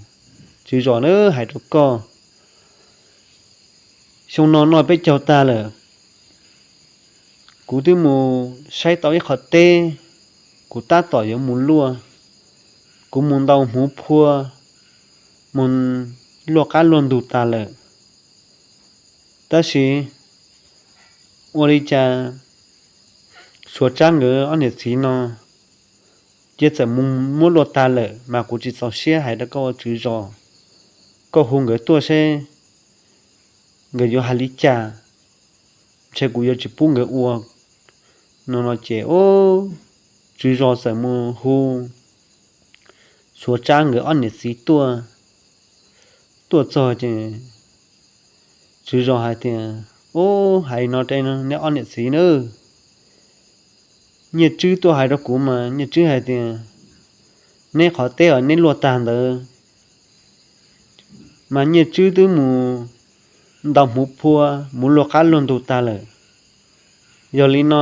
Tswv zos na, hais rau koj, xyoo no noj peb caug tag lawm, kuv twb mus saib tau ib qho teb, kuv tab tom yuav mus luaj, kuv mus ntaus hmuv phua, mus luaj qab luaj ntug tas lawm. Tab sis ua li cas Suav Tsab nkawd ob niam txiv no cia txawm mus muab luaj tag lawm mas kuv tsis txaus siab hais rau koj ua tswv zos, koj hu nkawd tuaj seb nkawd yuav hais li cas, ntshe kuv yuav tsis pub nkawd ua. No no ces ub, tswv zos txawm mus hu Suav Tsab nkawd ob niam txiv tuaj. Tuaj txog ces tswv zos hais tias, Ub, hais no rau neb ob niam txiv nawb, Nyiaj Tswb tuaj hais rau kuv mas Nyiaj Tswb hais tias neb qhov teb uas neb luaj tag ntawd mas Nyiaj Tswb twb mus ntaus hmuv phua, mus luaj qab luaj ntug tag lawm. Yog li no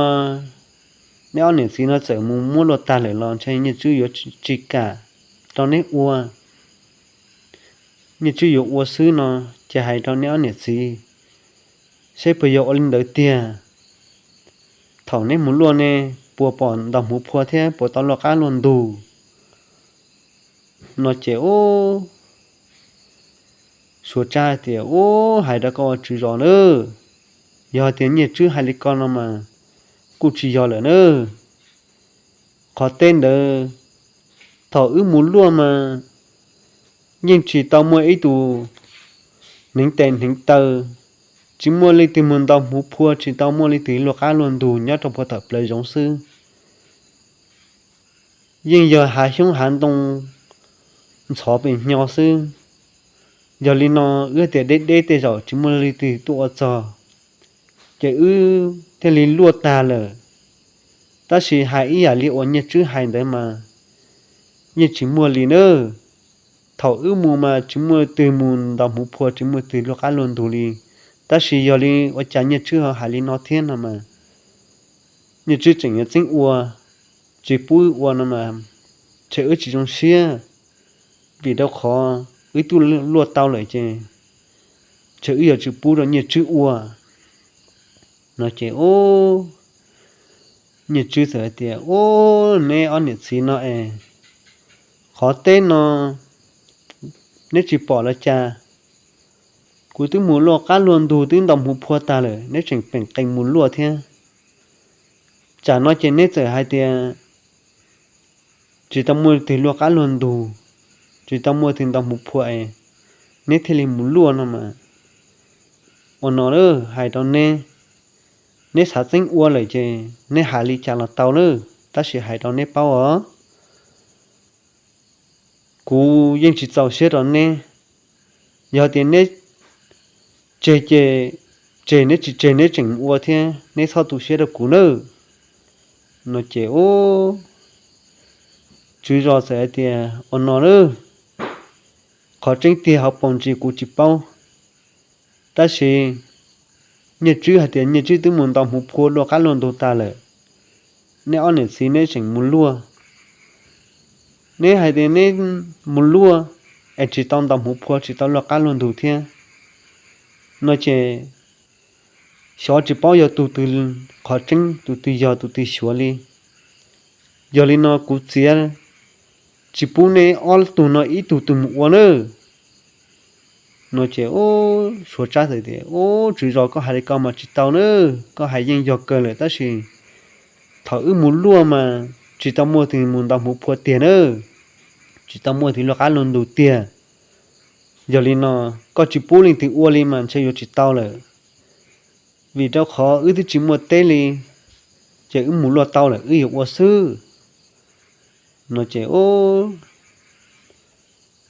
neb ob niam txiv no txawm mus muab luaj tag lawm los ntshe Nyiaj Tswb yuav tsis kam rau neb ua. Nyiaj Tswb yuav ua xwb no ces hais rau neb ob niam txiv seb puas yog ua li ntawd tiag. Thaum neb mus luaj ne, puas pom ntaus hmuv phua thiab puas tau luaj qab luaj ntug? No ces ub, Suav Tsab tias, Ub, hais rau koj ua tswv zos nawb, yog tias Nyiaj Tswb hais li ko no mas kuj tsis yog lawm nawb. Qhov teb ntawd thaum wb mus luaj mas yeej tsis tau muaj ib tug hneev tes hneev taw, tsis muaj leej twg mus ntaus hmuv phua, tsis tau muaj leej twg luaj qab luaj ntug nyob rau puag tom plawv zoov xwb. Yeej yog hav xyoob hav ntoo ntxhov pem hnyo xwb. Yog li no wb tias deb deb tej zaum tsis muaj leej twg tuaj ua txog, ces wb thiaj li luaj tag lawm. Tab sis hais ib yam li uas Nyiaj Tswb hais ntawd mas yeej tsis muaj li nawb. Thaum wb mus mas tsis muaj leej twg mus ntaus hmuv phua, tsis muaj leej twg luaj qab luaj ntug li. Tab sis yog li ua cas Nyiaj Tswb ho hais li no thiab no mas, Nyiaj Tswb tseem yuav txeeb ua, tsis pub ua no mas, ntshe wb tsis zoo siab, vim rau qhov wb twb luaj tau lawm ces ntshe wb yuav tsis pub rau Nyiaj Tswb ua no ces, o, Nyiaj Tswb txawm hais tias, o, neb ob niam txiv no es, qhov teb no neb tsis pom los cas, kuv twb mus luaj qab luaj ntug twb ntaus hmuv phua tag lawm, neb tseem peem qees mus luaj thiab. Tsam no ces neb txawm hais tias tsis tau muaj twg luaj qab luaj ntug, tsis tau muaj twg ntaus hmuv phua es neb thiaj li mus luaj no mas. Ua no lawm, hais rau neb, neb xav txeeb ua lawm ces neb hais li cas los tau lawm, tab sis hais rau neb paub os, kuv yeej tsis txaus siab rau neb. Yog tias neb tseg ces tseg, neb tsis tseg neb tseem ua thiab, neb txhob tu siab rau kuv nawb no ces, o, tswv zos txawm hais tias, ua no lawm, qhov tseeb tiag hauv paus ntsis kuv tsis paub, tab sis Nyiaj Tswb hais tias Nyiaj Tswb twb mus ntaus hmuv phua luaj qab luaj ntug tag lawm, neb ob niam txiv neb tseem mus luaj. Neb hais tias neb mus luaj es tsis tau ntaus hmuv phua tsis tau luaj qab luaj ntug thiab no ces xyov tsis paub yog tus twg qhov tseeb, tus twg yog tus twg xyuav li. Yog li no kuv txiav tsis pub neb ob tug no ib tug twg mus ua nawb no ces, o, Suav Tsab txawm tias, o, tswv zos koj hais li ko mas tsis tau nawb, koj hais yeej yog kawg lawm tab sis thaum wb mus luaj mas tsis tau muaj twg mus ntaus hmuv phua tiag nawb, tsis tau muaj twg luaj qab luaj ntug tiag. Yog li no koj tsis pub leej twg ua li mas ntshe yuav tsis tau lawm, vim rau qhov wb twb tsis muaj teb li, ces wb mus luaj tau lawm wb yuav ua xwb no ces, o,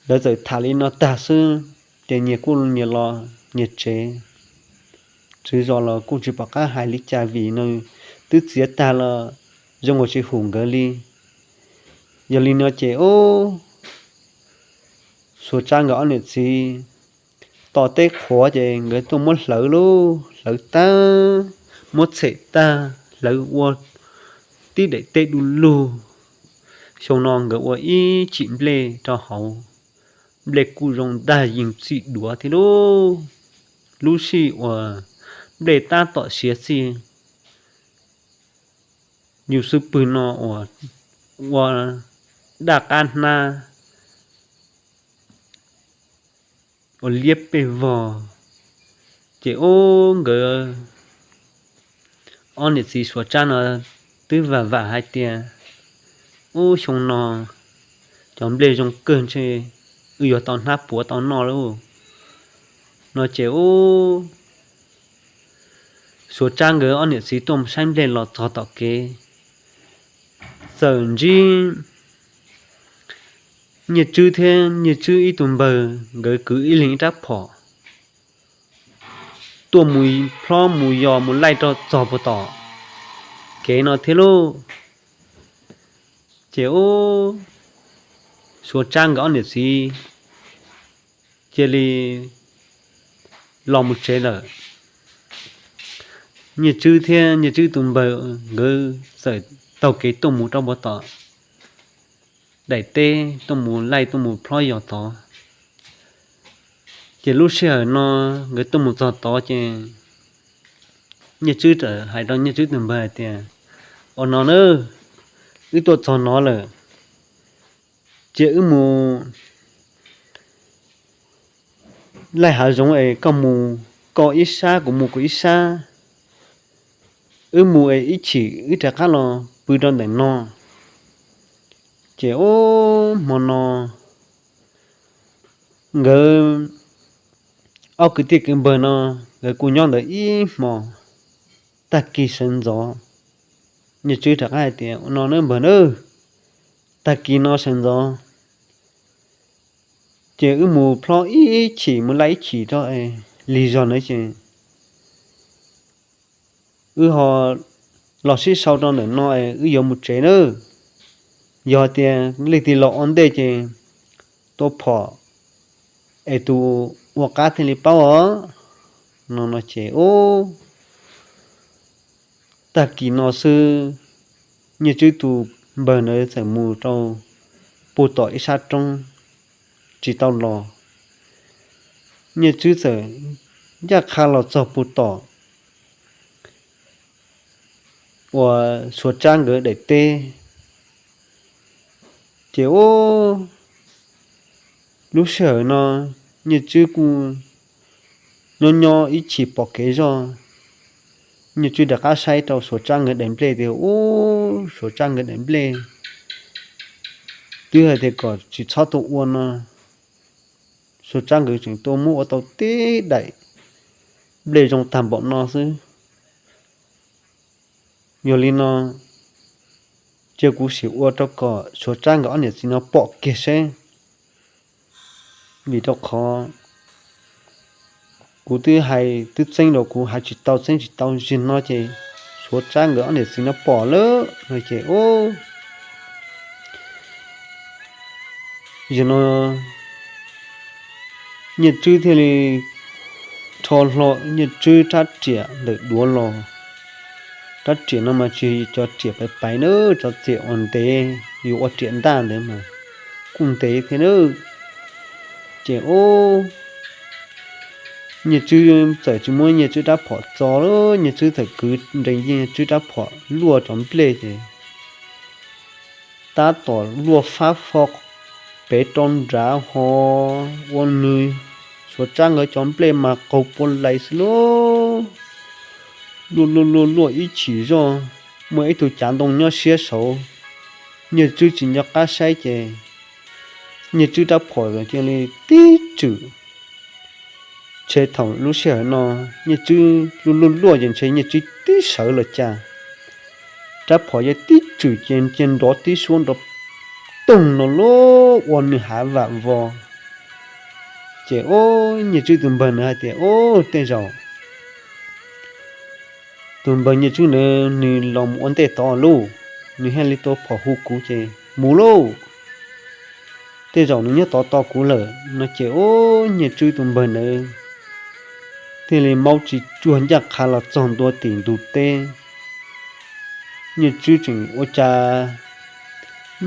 lawv txawm tham li no tag xwb ces nyias kuj nyias los nyias tsev. Tswv zos los kuj tsis pom qab hais li cas vim nws twb txiav tag los zoo ua tsis hum nkawd li. Yog li no ces, o, Suav Tsab nkawd ob niam txiv tos teb qhuav ces nkawd tuaj muab hlawv lauj, hlawv tag, muab txhem tag, hlawv ua tib daim teb du lug. Xyoo no nkawd ua ib chim nplej rau hauv, nplej kuj zoo dag yees txim duav thiab lauj. Lub sij uas nplej tab tom siav txij, yus xub pwg no uas ua daj qab hnab ua liab pes vog, ces ub nkawd ob niam txiv Suav Tsab no twb vam vam hais tias, ub xyoo no cov nplej zoo kawg ntshe wb yuav tau hnab puav tau noj lauj no ces ub Suav Tsab nkawd ob niam txiv tuaj saib nplej los txog tom kev, txawm ntsib Nyiaj Tswb thiab Nyiaj Tswb ib tug npawg nkawd kwv ib leeg ib rab phom tuaj mus plhob mus yos mus laij rau txog puag tom kev no thiab lauj. Ces ub Suav Tsab nkawd ob niam txiv cia li los mus tsev lawm. Nyiaj Tswb thiab Nyiaj Tswb tus npawg nkawd txawm taug kev tuaj mus rau puag tom daim teb tuaj mus laij tuaj mus plhob yos tod. Ces lub sij hawm no nkawd tuaj mus txog tod ces Nyiaj Tswb txawm hais rau Nyiaj Tswb tus npawg hais tias, ua no na, wb tuaj txog no lawm, cia wb mus laij hav zoov es koj mus koj ib sab kuv mus kuv ib sab, wb mus es ib chim wb rov qab los pw rau ntawm no. Ces ub hmo no nkawd ob kwv tij kwv npawg no nkawd kuj nyob ntawd ib hmos. Tag kis sawv ntxov Nyiaj Tswb rov qab hais tias, ua no na npawg na, tag kis no sawv ntxov ces wb mus plhob ib chim mus laij ib chim rau lig zog na ces wb ho los sib sau rau ntawm no es wb yuav mus tsev na. Yog tias leej twg los ua ntej ces tua phom es tus ua qab thiaj li paub os. No no ces ub, tag kis no xwb, Nyiaj Tswb tus npawg ntawd txawm mus rau puag tom ib sab roob tsis tau los. Nyiaj Tswb txawm ncaj qha los txog puag tom uas Suav Tsab nkawd daim teb. Ces ub, lub sij hawm no Nyiaj Tswb kuj nyob nyob ib chim pom kev zog, Nyiaj Tswb rov qab saib rau Suav Tsab nkawd daim nplej tias ub, Suav Tsab nkawd daim nplej twb hais tias kom tsis txhob tuaj ua no, Suav Tsab nkawd tseem tuaj muab ua tau tib daim nplej zoo tag npaum no xwb. Yog li no, cia kuv sim ua rau kom Suav Tsab nkawd ob niam txiv no pom kiag seb, vim rau qhov kuv twb hais twb txeeb los kuv hais tsis tau txeeb tsis tau, zaum no ces Suav Tsab nkawd ob niam txiv no pom lawm no ces ub, zaum no Nyiaj Tswb thiaj li rho hlo Nyiaj Tswb rab riam ntawm duav los. Rab riam no mas tsis yog cov riam paiv paiv na, cov riam uas ntev, yus ua riam ntaj ntawd mas kuj ntev thiab na. Ces ub, Nyiaj Tswb txawm tsis muab Nyiaj Tswb rab phom txo, Nyiaj Tswb txawm kwv nrees Nyiaj Tswb rab phom luaj cov nplej ces tab tom luaj fab fo pem rau nrad ho ua nws Suav Tsab nkawd cov nplej mas qaug pua lais xwb lauj. Luaj luaj luaj luaj ib chim zoj, muaj ib tug cav ntoo nyob siab saud, Nyiaj Tswb tsis nco qab saib ces Nyiaj Tswb rab phom cia li tib tswm. Ntshe thaum lub sij hawm no Nyiaj Tswb luaj luaj luaj ces ntshe Nyiaj Tswb tib sawv los cas, rab phom yeej tib tswm ces cia nrov tib suab nrov toog no lauj, ua nws hav vam vos. Ces ub, Nyiaj Tswb tus npawg ntawd hais tias ub, tej zaum tus npawg Nyiaj Tswb ntawd nws los mus ua ntej tod lauj, nws thiaj li tua phom hu kuv ces mus lauj, tej zaum nws nyob tod tos kuv lawm no ces ub, Nyiaj Tswb tus npawg ntawd thiaj li maub tsis cuag ncaj qha los txog ntua tim ntug teb. Nyiaj Tswb tseem ua cas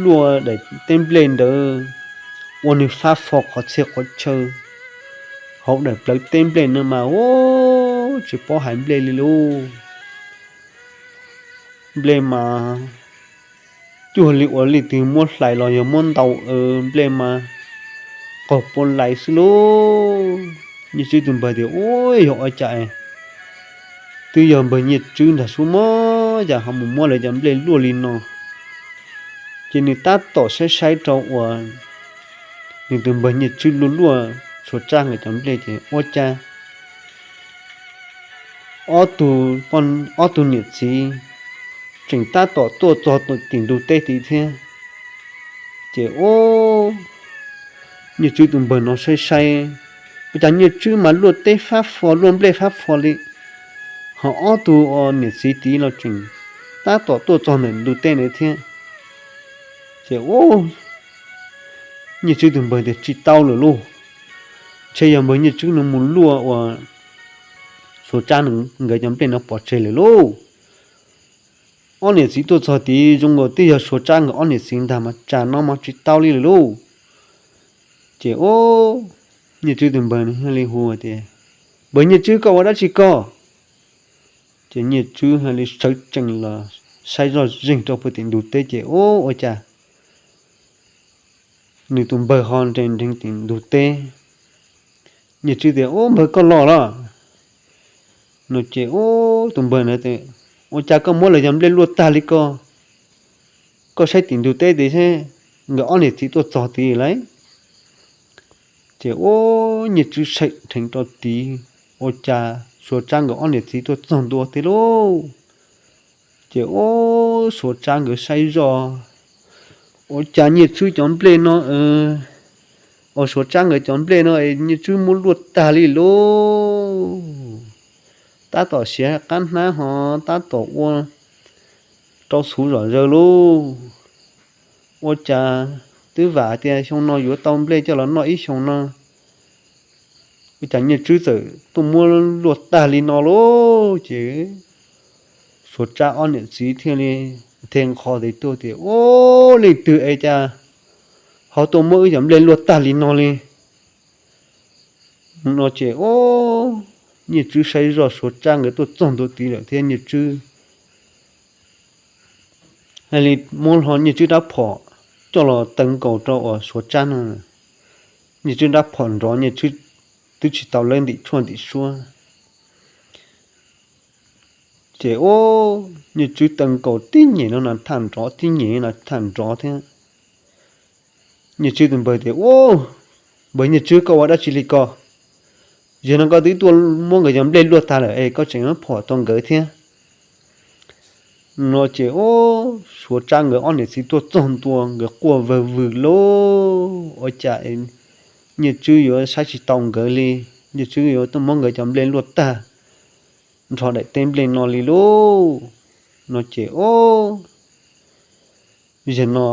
luaj daim teb nplej ntawd ua nws fab fo qhov txhia qhov chaw, hauv daim plawv teb nplej no mas ub, tsis paub hais nplej li lauj. Nplej mas cuag li ua li twg muab hlais los yog muab ntaus, nplej mas qaug pua lais xwb lauj. Nyiaj Tswb tus npawg tias ub, yog ua cas twb yog npawg Nyiaj Tswb ntag sub mog, cas ho mus muab lawv cov nplej luaj li no. Ces nws tab tom saib saib rau uas nws tus npawg Nyiaj Tswb luaj luaj Suav Tsab nkawd cov nplej ces ua cas ob tug, ob tug niam txiv tseem tab tom tuaj txog tim ntug teb tid thiab. Ces ub, Nyiaj Tswb tus npawg no saib saib, ua cas Nyiaj Tswb mas luaj teb fab fo luaj nplej fab fo li, ho ob tug niam txiv tid los tseem tab tom tuaj txog ntawm ntug teb ntawd thiab. Ces ub, Nyiaj Tswb tus npawg tias tsis tau lawm lauj, ntshe yog npawg Nyiaj Tswb no mus luaj uas Suav Tsab nkawd cov nplej no pov tseg lawm lauj. Ob niam txiv tuaj txog tid zoo nkaus twb yog Suav Tsab nkawd ob niam txiv ntag mas tsam no mas tsis tau li lawm lauj. Ces ub, Nyiaj Tswb tus npawg thiaj li hu tias, Npawg Nyiaj Tswb, koj ua dab tsi koj? Ces Nyiaj Tswb thiaj li sawv tsees los saib zoj zeeg rau puag tim ntug teb ces ub, ua cas nws tus npawg ho nres nrees tim ntug teb. Nyiaj Tswb tias, Ub, npawg koj los los? No ces ub, tus npawg ntawd tias, Ua cas koj muab lawv cov nplej luaj tag li ko? Koj saib tim ntug teb tid seb, nkawd ob niam txiv tuaj txog tid lawm. Ces ub, Nyiaj Tswb saib dheev rau tid, ua cas Suav Tsab nkawd ob niam txiv tuaj txog ntua tid lauj. Ces ub, Suav Tsab nkawd saib zoj, ua cas Nyiaj Tswb cov nplej no, ua Suav Tsab nkawd cov nplej no es Nyiaj Tswb muab luaj tag li lauj. Tab tom siav qab hnab ho tab tom ua rau xuv zom zaws lauj. Ua cas twb vam tias xyoo no yuav tau nplej coj los noj ib xyoos no, Ua cas Nyiaj Tswb txawm tuaj muab luaj tag li no lauj? Ces Suav Tsab ob niam txiv thiaj li nthe nqho tes tuaj tias, Ub, leej twg es cas ho tuaj muab wb cov nplej luaj tag li no li? No ces, ub, Nyiaj Tswb saib zoj Suav Tsab nkawd tuaj txog ntua tid lawm thiab Nyiaj Tswb thiaj li muab hlo Nyiaj Tswb rab phom coj los taw nkaus rau uas Suav Tsab no. Nyiaj Tswb rab phom nrov, Nyiaj Tswb twb tsis tau lawb ntim tshuaj ntim suab. Ces, ub, Nyiaj Tswb taw nkaus tib nyem no na tham nrov, tib nyem no tham nrov thiab. Nyiaj Tswb tus npawg tias, Ub, npawg Nyiaj Tswb, koj ua dab tsi li ko? Zaum no koj twb tuaj muab nkawd cov nplej luaj tag lawm es koj tseem muab phom rau nkawd thiab. No ces, ub, Suav Tsab nkawd ob niam txiv tuaj txog ntua nkawd quaj vawg vwg lauj, ua cas Nyiaj Tswb yuav saib tsis tau nkawd li, Nyiaj Tswb yuav tuaj muab nkawd cov nplej luaj tag nrho daim teb nplej no li lauj. No ces, ub, zaum no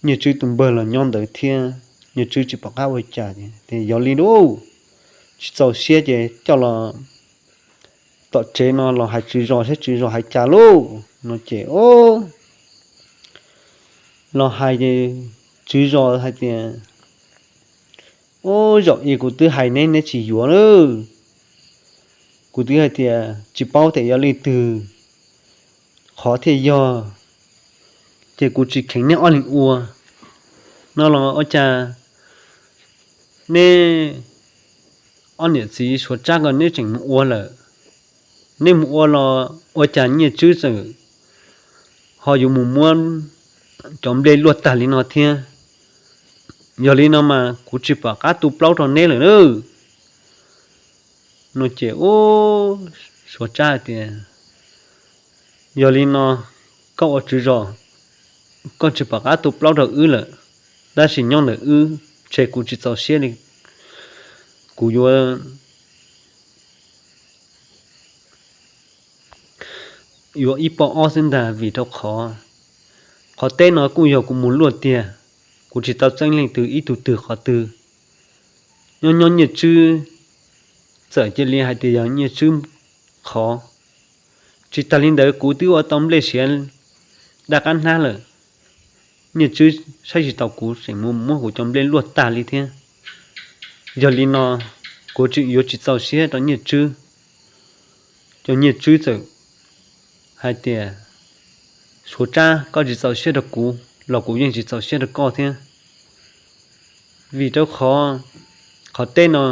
Nyiaj Tswb tus npawg los nyob ntawd thiab, Nyiaj Tswb tsis pom qab ua cas, yog li lauj, tsis txaus siab ces coj los tom tsev no los hais tswv zos saib tswv zos hais cas lauj. No ces, ub, los hais ces tswv zos hais tias, Ub, zaum i kuv twb hais neb, neb tsis yuav lawm. Kuv twb hais tias tsis paub tias yog leej twg qhov thiaj yog, ces kuv tsis kheev neb ob leeg ua. No los ua cas neb ob niam txiv Suav Tsab ko neb tseem mus ua lawm? Neb mus ua los ua cas Nyiaj Tswb txawm ho yuav mus muab cov nplej luaj tag li no thiab? Yog li no mas kuv tsis pom qab tu plaub rau neb lawm lauj. No ces, ub, Suav Tsab hais tias, Yog li no, koj ua tswv zos, koj tsis pom qab tu plaub rau wb lawm, tab sis nyob ntawm wb ntshe kuv tsis txaus siab li. Kuv yuav yuav ib pob ob xwb ntag, vim rau qhov, qhov teb no kuj yog kuv mus luaj tiag, kuv tsis tau txeeb leej twg ib tug twg qhov twg. Nyob nyob Nyiaj Tswb txawm cia li hais tias yog Nyiaj Tswb qhov. Tsis tas li ntawd kuv twb ua tau nplej siav daj qab hnab lawm, Nyiaj Tswb saib tsis taus kuv tseem mus muab kuv cov nplej luaj tag li thiab. Yog li no, kuv tseem yuav tsis txaus siab rau Nyiaj Tswb. Ces Nyiaj Tswb txawm hais tias, Suav Tsab, koj tsis txaus siab rau kuv los kuv yeej tsis txaus siab rau koj thiab. Vim rau qhov, qhov teb no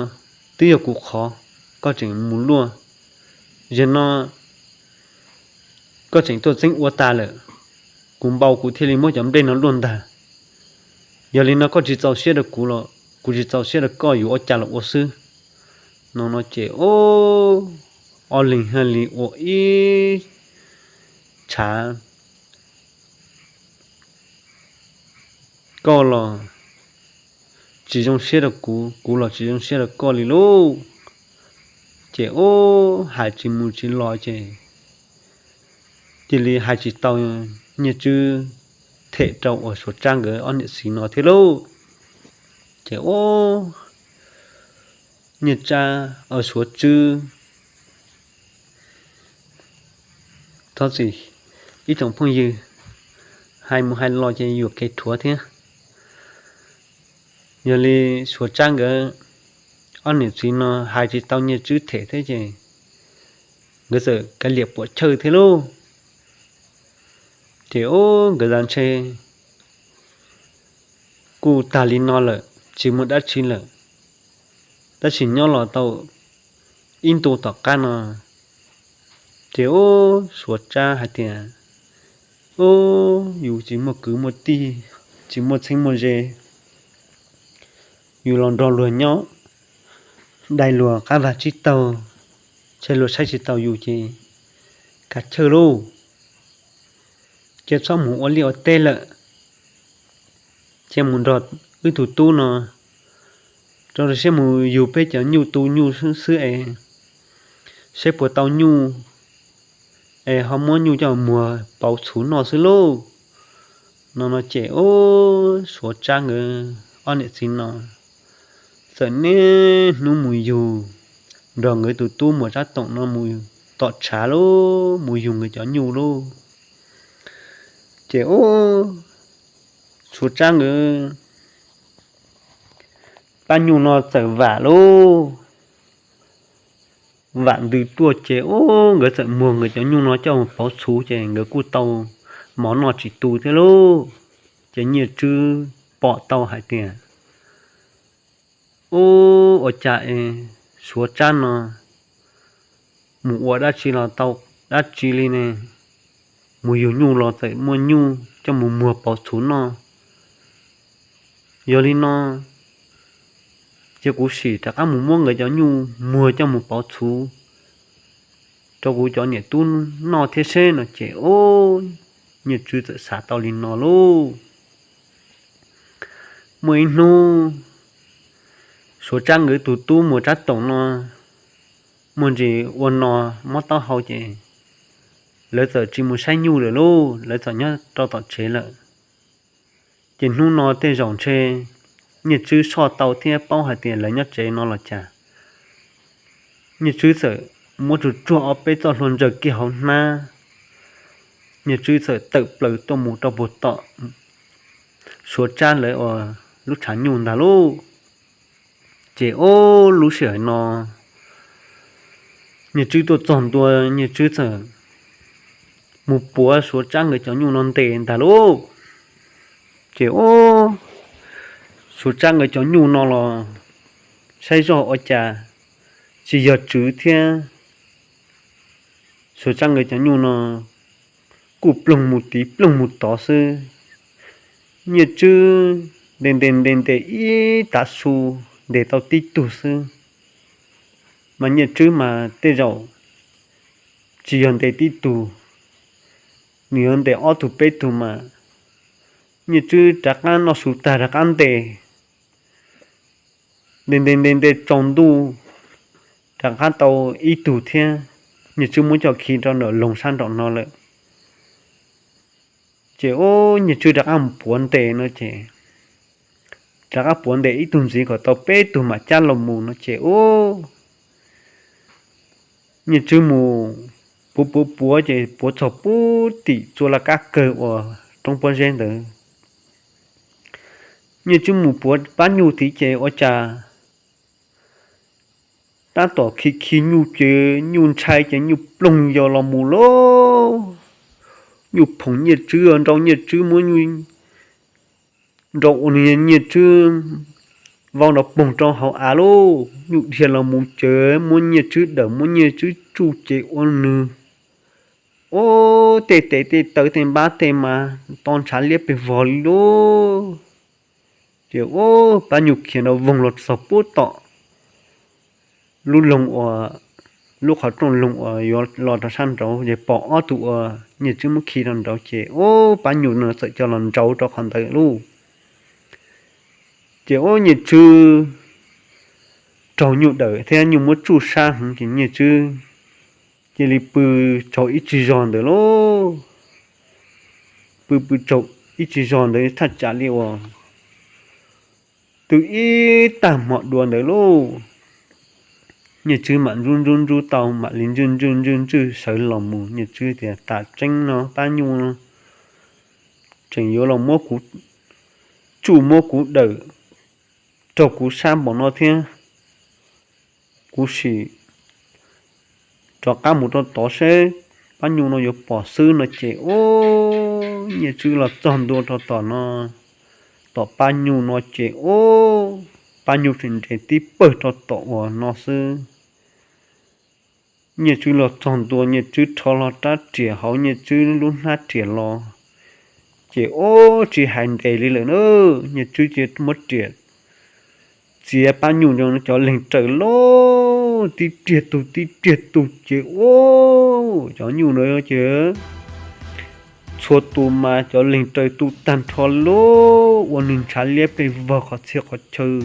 twb yog kuv qhov, koj tseem mus luaj. Yog no koj tseem tuaj txeeb ua tas lawm, kuv npau kuv thiaj li muab cov nplej no luaj ntag. Yog li no koj tsis txaus siab rau kuv los kuv tsis txaus siab rau koj, yuav ua cas los ua xwb. No no ces, ob leeg thiaj li ua ib tshav, koj los tsis zoo siab rau kuv, kuv los tsis zoo siab rau koj li lauj. Ces ub, hais tsis mus tsis los ces cia li hais tsis tau Nyiaj Tswb them rau uas Suav Tsab nkawd ob niam txiv no thiab lauj. Ces ub, Nyiaj Tsab, Suav Tswb, thov txim ib tsoom phooj ywg, hais mus hais los ces yuam kev rhuav thiab. Yog li Suav Tsab nkawd ob niam txiv no hais tsis tau Nyiaj Tswb them thiab ces nkawd txawm kav liam puam chawj thiab lauj. Ces ub, nkawd zam ntshe kuj tag li no lawm, tsis muaj dab tsi lawm. Tab sis nyob los tau ib ntu tom qab no, ces ub, Suav Tsab hais tias, ub, yus tsis muaj kwv muaj tij, tsis muaj txheeb muaj ze, yus los nrog luag nyob, dai luag qab vag tsib taug, ntshe luag saib tsis taus yus ces kav chawj lauj. Ces txhob mus ua liaj ua teb lawm, ces mus nrog wb tus tub no rau siab mus yug peb cov nyuj tu nyuj xwb es, saib puas tau nyuj es ho muab nyuj coj muag pauv txhuv noj xwb lauj. No no ces ub, Suav Tsab nkawd ob niam txiv no txawm niaj hnub mus yug, nrog nkawd tus tub Muas Tsab Toom no mus tom tshav lauj, mus yug nkawd cov nyuj lauj. Ces ub, Suav Tsab nkawd pab nyuj no txawm vam lauj, vam ntws tuaj ces ub, nkawd txawm muag nkawd cov nyuj no coj mus pauv txhuv ces nkawd kuj tau mov noj tsis tu thiab lauj. Ces Nyiaj Tswb pom tau hais tias, ub, ua cas es Suav Tsab no mus ua dab tsi los tau dab tsi li ne, mus yug nyuj los txawm muaj nyuj coj mus muag pauv txhuv noj. Yog li no ces kuv sim rov qab mus muab nkawd cov nyuj muag coj mus pauv txhuv rau kuv cov niam tub noj thiab seb no ces ub, Nyiaj Tswb txawm xav tau li no lauj. Muaj ib hnub, Suav Tsab nkawd tus tub Muas Tsab Toom no muaj ntsis ua no mob taub hau ces lawv txawm tsis mus saib nyuj lawm lauj, lawv txawm nyob rau tom tsev lawm. Ces hnub no tej zaum ntshe Nyiaj Tswb soj tau thiab paub hais tias lawv nyob tsev no los cas, Nyiaj Tswb txawm muab tsuag tsuag ob peb txoj hlua ntsaws kiag hauv hnab, Nyiaj Tswb txawm tawm plaws tuaj mus rau puag tom Suav Tsab lawv uas lub tshav nyuj ntag lauj. Ces ub, lub sij hawm no Nyiaj Tswb tuaj txog ntua, Nyiaj Tswb txawm mus puav Suav Tsab nkawd cov nyuj no ntes ntag lauj. Ces ub, Suav Tsab nkawd cov nyuj no los saib zoj ua cas tsis yog tswv thiab, Suav Tsab nkawd cov nyuj no kuj ploog mus tid ploog mus tod xwb. Nyiaj Tswb ntes ntes ntes ntes ib tav su, ntes tau tib tug xwb, mas Nyiaj Tswb mas tej zaum tsis yog ntes tib tug, nws yuav ntes ob tug peb tug mas Nyiaj Tswb rov qab noj su tag rov qab ntes, ntes ntes ntes ntes tsaus ntuj rov qab tau ib tug thiab, Nyiaj Tswb muab coj khi rau nram loog sab nraum no lawm. Ces ub, Nyiaj Tswb rov qab mus puav ntes no ces rov qab puav ntes ib tug ntxiv kom tau peb tug mam cab los mus no ces ub, Nyiaj Tswb mus puav puav puav ces puav txog pub tim txua laj kab kawg uas roob pob zeb ntawd. Nyiaj Tswb mus puav pab nyuj tid ces ua cas tab tom khi khi nyuj ces nyuj ntshai ces nyuj ploog yos los mus lauj. Nyuj phoom Nyiaj Tswb, nrau Nyiaj Tswb, muab nyuj nrau ua Nyiaj Tswb vau nrov poog rau hauv av lauj. Nyuj dhia los mus ces muab Nyiaj Tswb dawm, muab Nyiaj Tswb tsuj ces ua nws, ub, tej tes tej taw tej npab tej mas to ntshav liab pes vog li lauj. Ces ub, pab nyuj khiav nrov voog los txog pub tom lub loog uas, lub qhov rooj loog uas yuav los rau sab nraud ces pom ob tug uas Nyiaj Tswb muab khi rau nraud ces ub, pab nyuj no txawm coj los nrauv rau qhov ntawd lauj. Ces ub, Nyiaj Tswb raug nyuj dawm thiab nyuj muab tsuj sab heev ces Nyiaj Tswb cia li pw tsaug ib tsig zog ntawd lauj. Pw pw tsaug ib tsig zog ntawd thaj tsam li uas twb ib tag hmo dua ntawd lauj. Nyiaj Tswb mam ntsub ntsub ntsub tau mam li ntswj ntswj ntswj ntswj sawv los mus, Nyiaj Tswb tias, Tam tseeb no pab nyuj no tseem yuav los muab kuv tsuj muab kuv dawm raug kuv sab npaum no thiab, kuv sim rov qab mus rau tod seb pab nyuj no yuav pom xwb no ces ub, Nyiaj Tswb los txog ntua rau tom no, tom pab nyuj no ces ub, pab nyuj tseem nres tib pawg rau tom uas no xwb. Nyiaj Tswb los txog ntua, Nyiaj Tswb rho hlo rab riam hauv Nyiaj Tswb lub hnab riam los, ces ub, tsis hais ntes li lawm na, Nyiaj Tswb cia muab riam txiav pab nyuj cov leeg raws lauj, tib riag tu tib riag tu ces ub, cov nyuj na ces txhua tus mas cov leeg raws tu tag nrho lauj, ua nws ntshav liab pes vog qhov txhia qhov chaw.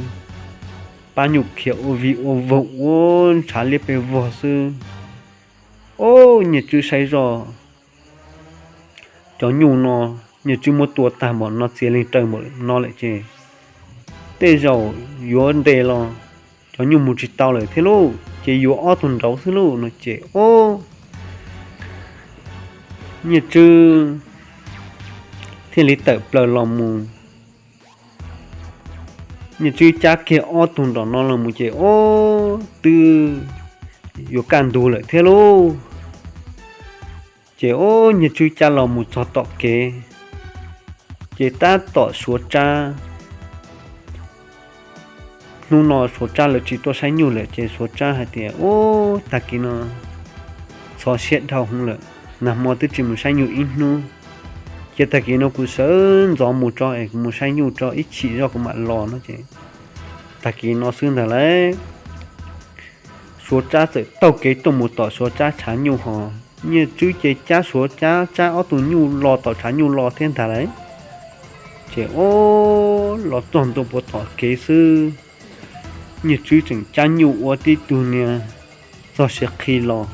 Pab nyuj khiav ua vig ua voog ua ntshav liab pes vog xwb. Ub, Nyiaj Tswb saib zoj cov nyuj no, Nyiaj Tswb muab tua tag npaum no, txiav leeg raws npaum no lawm ces tej zaum yuav ntes los cov nyuj mus tsis tau lawm thiab lauj, ces yuav ob tug nraud xwb lauj no ces, o, Nyiaj Tswb thiaj li tawm plaws los mus. Nyiaj Tswb cab kiag ob tug nraum no los mus ces, o, twb yuav kaj ntug lawm thiab lauj. Ces, o, Nyiaj Tswb cab los mus txog tom kev, ces tab tom Suav Tsab. Hnub no Suav Tsab lawv tsis tuaj saib nyuj lawm ces Suav Tsab hais tias, u, tag kis no txhob siab dhau hwv lawm, nag hmo twb tsis mus saib nyuj ib hnub, ces tag kis no kuv sawv ntxov mus tso es kuv mus saib nyuj tso ib chim zoj kuv mam los no ces, tag kis no xwb ntag lauj. Suav Tsab txawm taug kev tuaj mus tom Suav Tsab tshav nyuj ho, Nyiaj Tswb ces cab Suav Tsab, Tsab ob tug nyuj los tom tshav nyuj los thiab ntag lauj. Ces, o, los txog ntua puag tom kev xwb, Nyiaj Tswb tseem cab nyuj ua tib tug niag txog siav qhi los.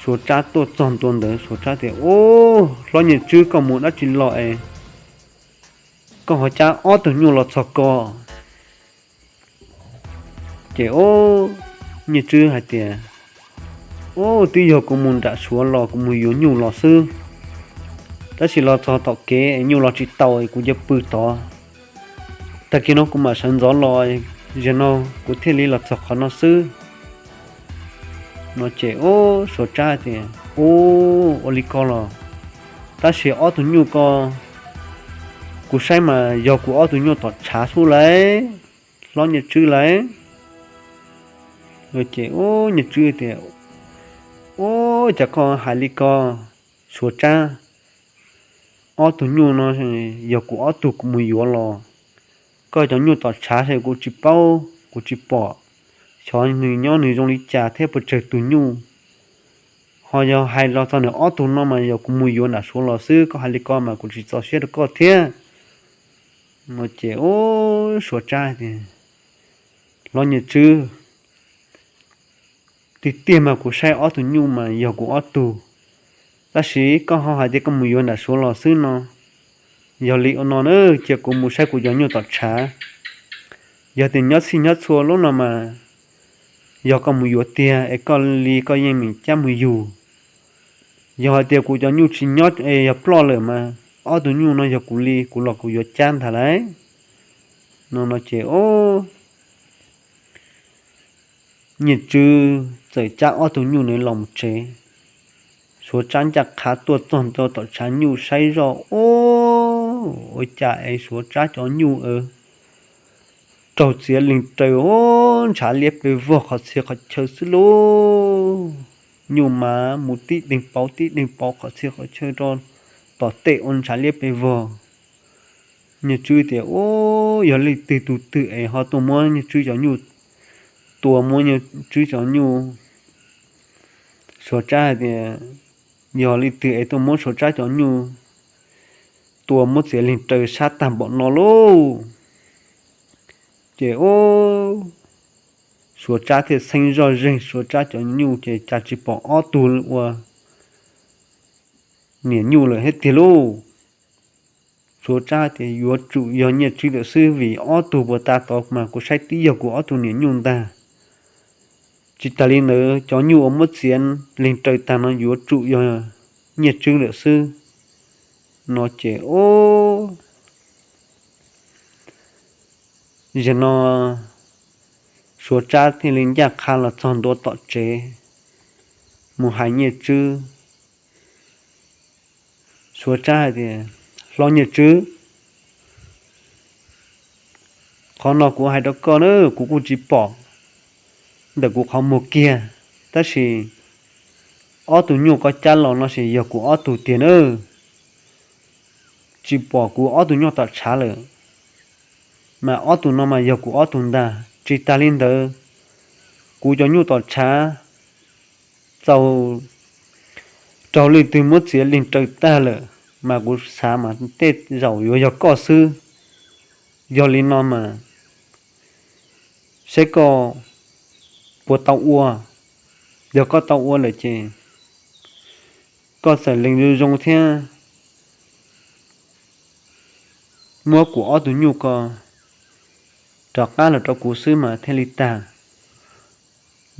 Suav Tsab tuaj txog ntua ntawd Suav Tsab tias, u, hlob Nyiaj Tswb, koj mus dab tsi los es koj ho cab ob tug nyuj los txog ko? Ces, o, Nyiaj Tswb hais tias, u, twb yog kuv mus nram Suav los kuv mus yuav nyuj los xwb, tab sis los txog tom kev nyuj los tsis tau kuv cia pw tod. Tag kis no kuv mam sawv ntxov los, zaum no kuv thiaj li los txog qhov no xwb no ces, u, Suav Tsab tias, u, ua li ko los, tab sis ob tug nyuj ko kuv saib mas yog kuv ob tug nyuj tom tshav xwb lauj, hlob Nyiaj Tswb lauj. Ces, u, Nyiaj Tswb tias, u, cas koj hais li ko Suav Tsab, ob tug nyuj no yog kuv ob tug kuv mus yuav los, koj cov nyuj tom tshav es kuv tsis paub kuv tsis pom, xyov nws nyob nws zoo li cas thiab puas tsawg tus nyuj. Ho yog hais los txog nws ob tug no mas yog kuv mus yuav nram Suav los xwb, koj hais li ko mas kuv tsis txaus siab rau koj thiab no ces, u, Suav Tsab tias, hlob Nyiaj Tswb, tiag tiag mas kuv saib ob tug nyuj mas yog kuv ob tug, tab sis koj ho hais tias koj mus yuav nram Suav los xwb no. Yog li ua no na, cia kuv mus saib kuv cov nyuj tom tshav. Yog tias nyob txhij nyob txhua lub no mas yog koj mus yuav tiag es koj li koj yeej meem cab mus yug. Yog hais tias kuv cov nyuj tsis nyob es yog ploj lawm mas ob tug nyuj no yog kuv li, kuv los kuv yuav cab ntag lauj no no ces, o, Nyiaj Tswb txawm cab ob tug nyuj ntawd los mus tsev. Suav Tsab ncaj qha tuaj txog ntua tom tshav nyuj saib zoj, o, ua cas es Suav Tsab cov nyuj raug txiav leeg raws, o, ntshav liab pes vog qhov txhia qhov chaw xwb lauj. Nyuj mas mus tib deeg pauv tib deeg pauv qhov txhia qhov chaw rau tom tej ua ntshav liab pes vog. Nyiaj Tswb tias, u, yog leej twg tus twg es ho tuaj muab Nyiaj Tswb cov nyuj, tua muab Nyiaj Tswb cov nyuj. Suav Tsab hais tias, yog leej twg es tuaj muab Suav Tsab cov nyuj tua muab txiav leeg raws sab tag npaum no lauj. Ces, u, Suav Tsab thiaj xeeb zoj zeeg Suav Tsab cov nyuj ces cas tsis pom ob tug ua niam nyuj lawm thiab tiag lauj. Suav Tsab tias, yuav tsum yog Nyiaj Tswb lawm xwb vim ob tug puag ta tod mas kuv saib twb yog kuv ob tug niam nyuj ntag. Tsis tas li ntawd cov nyuj uas muab txiav leeg raws tag no yuav tsum yog Nyiaj Tswb lawm xwb no ces, o, zaum no Suav Tsab thiaj li ncaj qha los txog ntua tom tsev mus hais Nyiaj Tswb. Suav Tsab hais tias, hlob Nyiaj Tswb, qhov no kuv hais rau koj na, kuv kuj tsis pom ntawm kuv qhov muag kiag, tab sis ob tug nyuj koj cab los no ces yog kuv ob tug tiag na. Tsis pom kuv ob tug nyuj tom tshav lawm, mas ob tug no mas yog kuv ob tug ntag. Tsis tas li ntawd, kuv cov nyuj tom tshav txaus raug leej twg muab txiav leeg raws tag lawm, mas kuv xav mas tej zaum yuav yog koj xwb. Yog li no mas saib koj puas tau ua. Yog koj tau ua lawm ces koj txawm lees zoo zoo thiab muab kuv ob tug nyuj ko rov qab los rau kuv xwb mas thiaj li tag.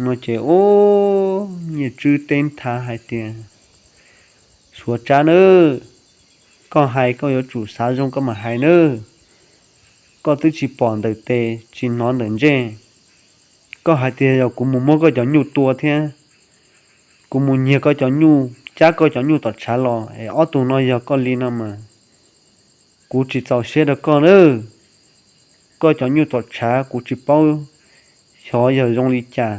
No ces ub, Nyiaj Tswb teb nthav hais tias, Suav Tsab nawb, koj hais koj yuav tsum xav zoo koj mam hais nawb. Koj twb tsis pom ntawm tes tsis hnov ntawm ntsej, koj hais tias yog kuv mus muab koj cov nyuj tua thiab kuv mus nyiag koj cov nyuj, cab koj cov nyuj tom tshav los es ob tug no yog koj li no mas kuv tsis txaus siab rau koj nawb. Koj cov nyuj tom tshav kuv tsis paub xyov yog zoo li cas,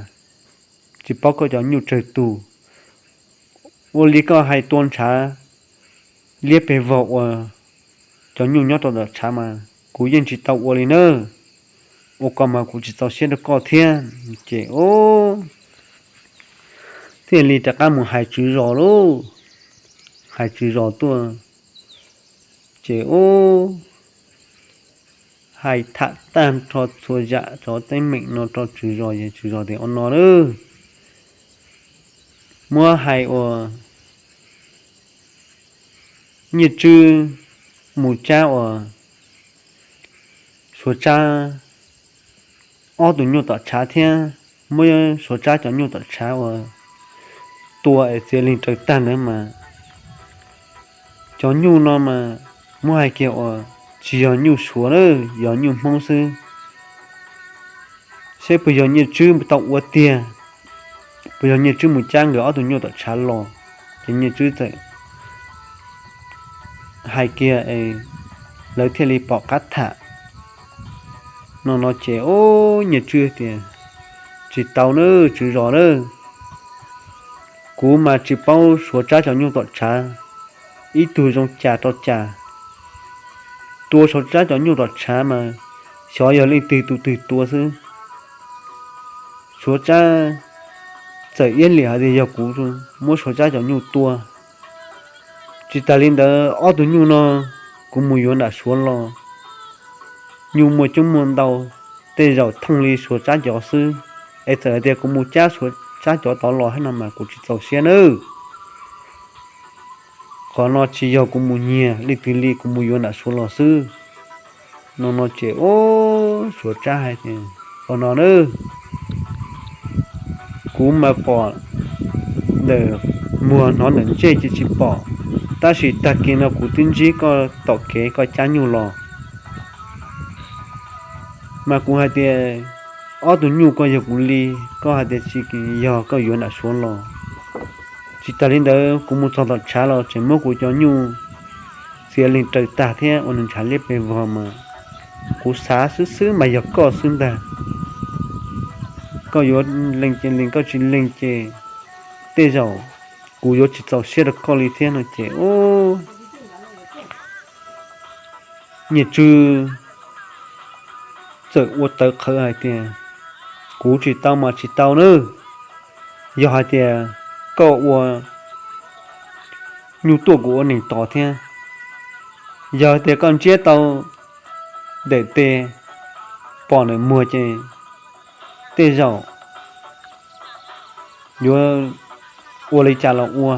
tsis paub koj cov nyuj tsawg tus. Ua li koj hais tua ntshav liab pes vog ua cov nyuj nyob rau tom tshav mas kuv yeej tsis tau ua li nawb. Ua ko mas kuv tsis txaus siab rau koj thiab. Ces ub, thiaj li rov qab mus hais tswv zos lauj. Hais tswv zos tuaj, ces ub, hais tham tag nrho txhua yam cov teeb meem no rau tswv zos, es tswv zos tias, Ua no lauj, muab hais uas Nyiaj Tswb mus cab uas Suav Tsab ob tug nyuj tom tshav thiab muab Suav Tsab cov nyuj tom tshav uas tua es txiav leeg raws tag ntawd mas cov nyuj no mas muab hais kiag uas tsis yog nyuj Suav na, yog nyuj Hmoob xwb. Seb puas yog Nyiaj Tswb tau ua tiag, puas yog Nyiaj Tswb mus cab nkawd ob tug nyuj tom tshav los. Ces Nyiaj Tswb txawm hais kiag es lawv thiaj li pom qab tham. No no ces ub, Nyiaj Tswb tias, Tsis tau nawb tswv zos nawb, kuv mas tsis paub Suav Tsab cov nyuj tom tshav ib tug zoo cas rau cas. Tua Suav Tsab cov nyuj tom tshav mas xyov yog leej twg tus twg tua xwb. Suav Tsab txawm iab liam hais tias yog kuv muab Suav Tsab cov nyuj tua. Tsis tas li ntawd, ob tug nyuj no kuv mus yuav nram Suav los, nyuj muaj coob muaj ntau, tej zaum thooj li Suav Tsab cov xwb. Es txawm hais tias kuv mus cab Suav Tsab cov tod los hab no mas kuv tsis txaus siab nawb. Qhov no tsis yog kuv mus nyiag, leej twg li kuv mus yuav nram Suav los xwb. No no ces ub, Suav Tsab hais tias, Qhov no na, kuv mas pom ntawm muag, hnov ntawm ntsej ces tsis pom, tab sis tag kis no kuv twb ntsib koj tom kev koj cab nyuj los. Mas kuv hais tias ob tug nyuj ko yog kuv li, koj hais tias tsis yog, koj yuav nram Suav los. Tsis tas li ntawd, kuv mus txog tom tshav los tseem muab kuv cov nyuj txiav leeg raws tag thiab ua nws ntshav liab pes vog mas kuv xav xwb xwb mas yog koj xwb ntag. Koj yuav lees ces lees, koj tsis lees ces tej zaum kuv yuav tsis txaus siab rau koj li thiab no ces ub, Nyiaj Tswb txawm ua tawv qhawv hais tias, Kuv tsis tau mas tsis tau nawb. Yog hais tias koj ua nyuj tuaj kuv ua neeg tos thiab, yog hais tias koj ntsiab tau daim tes pom ntawm muag ces tej zaum yuav ua li cas los ua,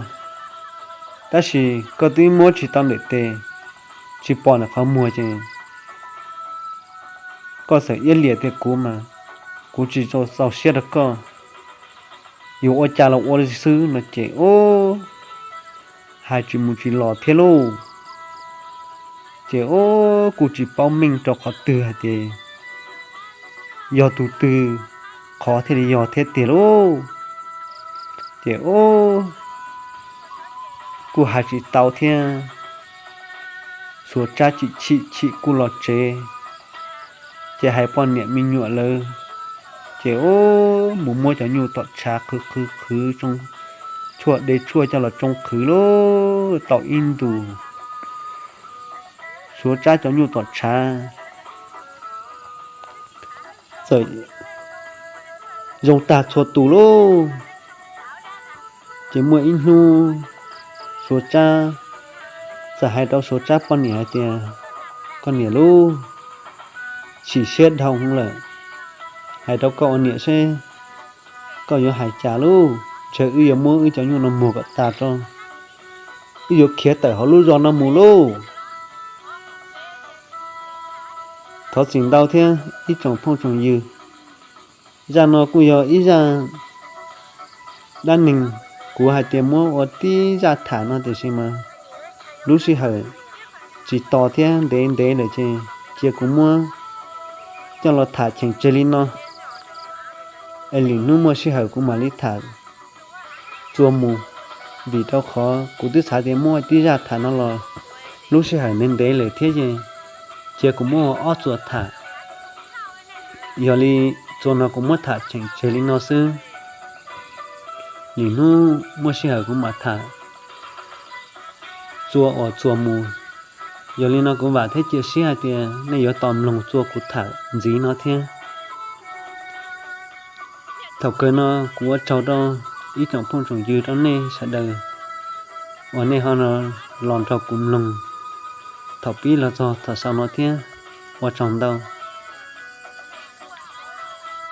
tab sis koj twb muab tsis tau daim tes, tsis pom ntawm qhov muag ces koj txawm iab liam tias kuv mas kuv tsis txaus siab rau koj, yuav ua cas los ua li xwb no ces ub, hais tsis mus tsis los thiab lauj. Ces ub, kuj tsis paub meej rau qhov twg hais tias yog tus twg qhov thiaj li yog thiab tiag lauj. Ces ub, kuj hais tsis tau thiab. Suav Tsab chim chim chim kuj los tsev, ces hais poj niam me nyuam lawv, ces ub, mus muab cov nyuj tom tshav qhwv qhwv qhwv, tshuaj de tshuaj coj los tsoo qhwv lauj. Tau ib ntus, Suav Tsab cov nyuj tom tshav txawm zoo tag txhua tus lauj. Ces muaj ib hnub Suav Tsab txawm hais rau Suav Tsab poj niam hais tias, Koj niam lauj, chim siab dhau lawm, hais rau koj ua niam seb koj yuav hais cas lauj. Ntshe wb yuav muab wb cov nyuj no muag kom tas tso, wb yuav khiav tawm hauv lub zos no mus lauj. Thov txim ntau thiab ib tsoom phooj tsoom ywg. Zaj no kuj yog ib zaj dab neeg, kuv hais tias muab ua tib zaj tham no tiam sis mas lub sij hawm tsis tos thiab ntev ntev lawm ces cia kuv muab coj los tham cheem tseg li no. Es lwm hnub muaj sij hawm kuv mam li tham txuas mus, vim rau qhov kuv twb xav tias muab tib zaj tham no los lub sij hawm ntev ntev lawm thiab ces cia kuv muab ua ob txuas tham. Yog li txuas no kuv muab tham cheem tseg li no xwb. Lwm hnub muaj sij hawm kuv mam tham txuas uas txuas mus. Yog li no kuv vam thiab cia siab hais tias nej yuav tos mloog txuas kuv tham ntxiv no thiab. Thaum kawg no kuv ua tsaug rau ib tsoom phooj tsoom ywg rau nej sawv daws uas nej ho los nrog kuv mloog thaum pib los txog thaum xaus no thiab. Ua tsaug ntau.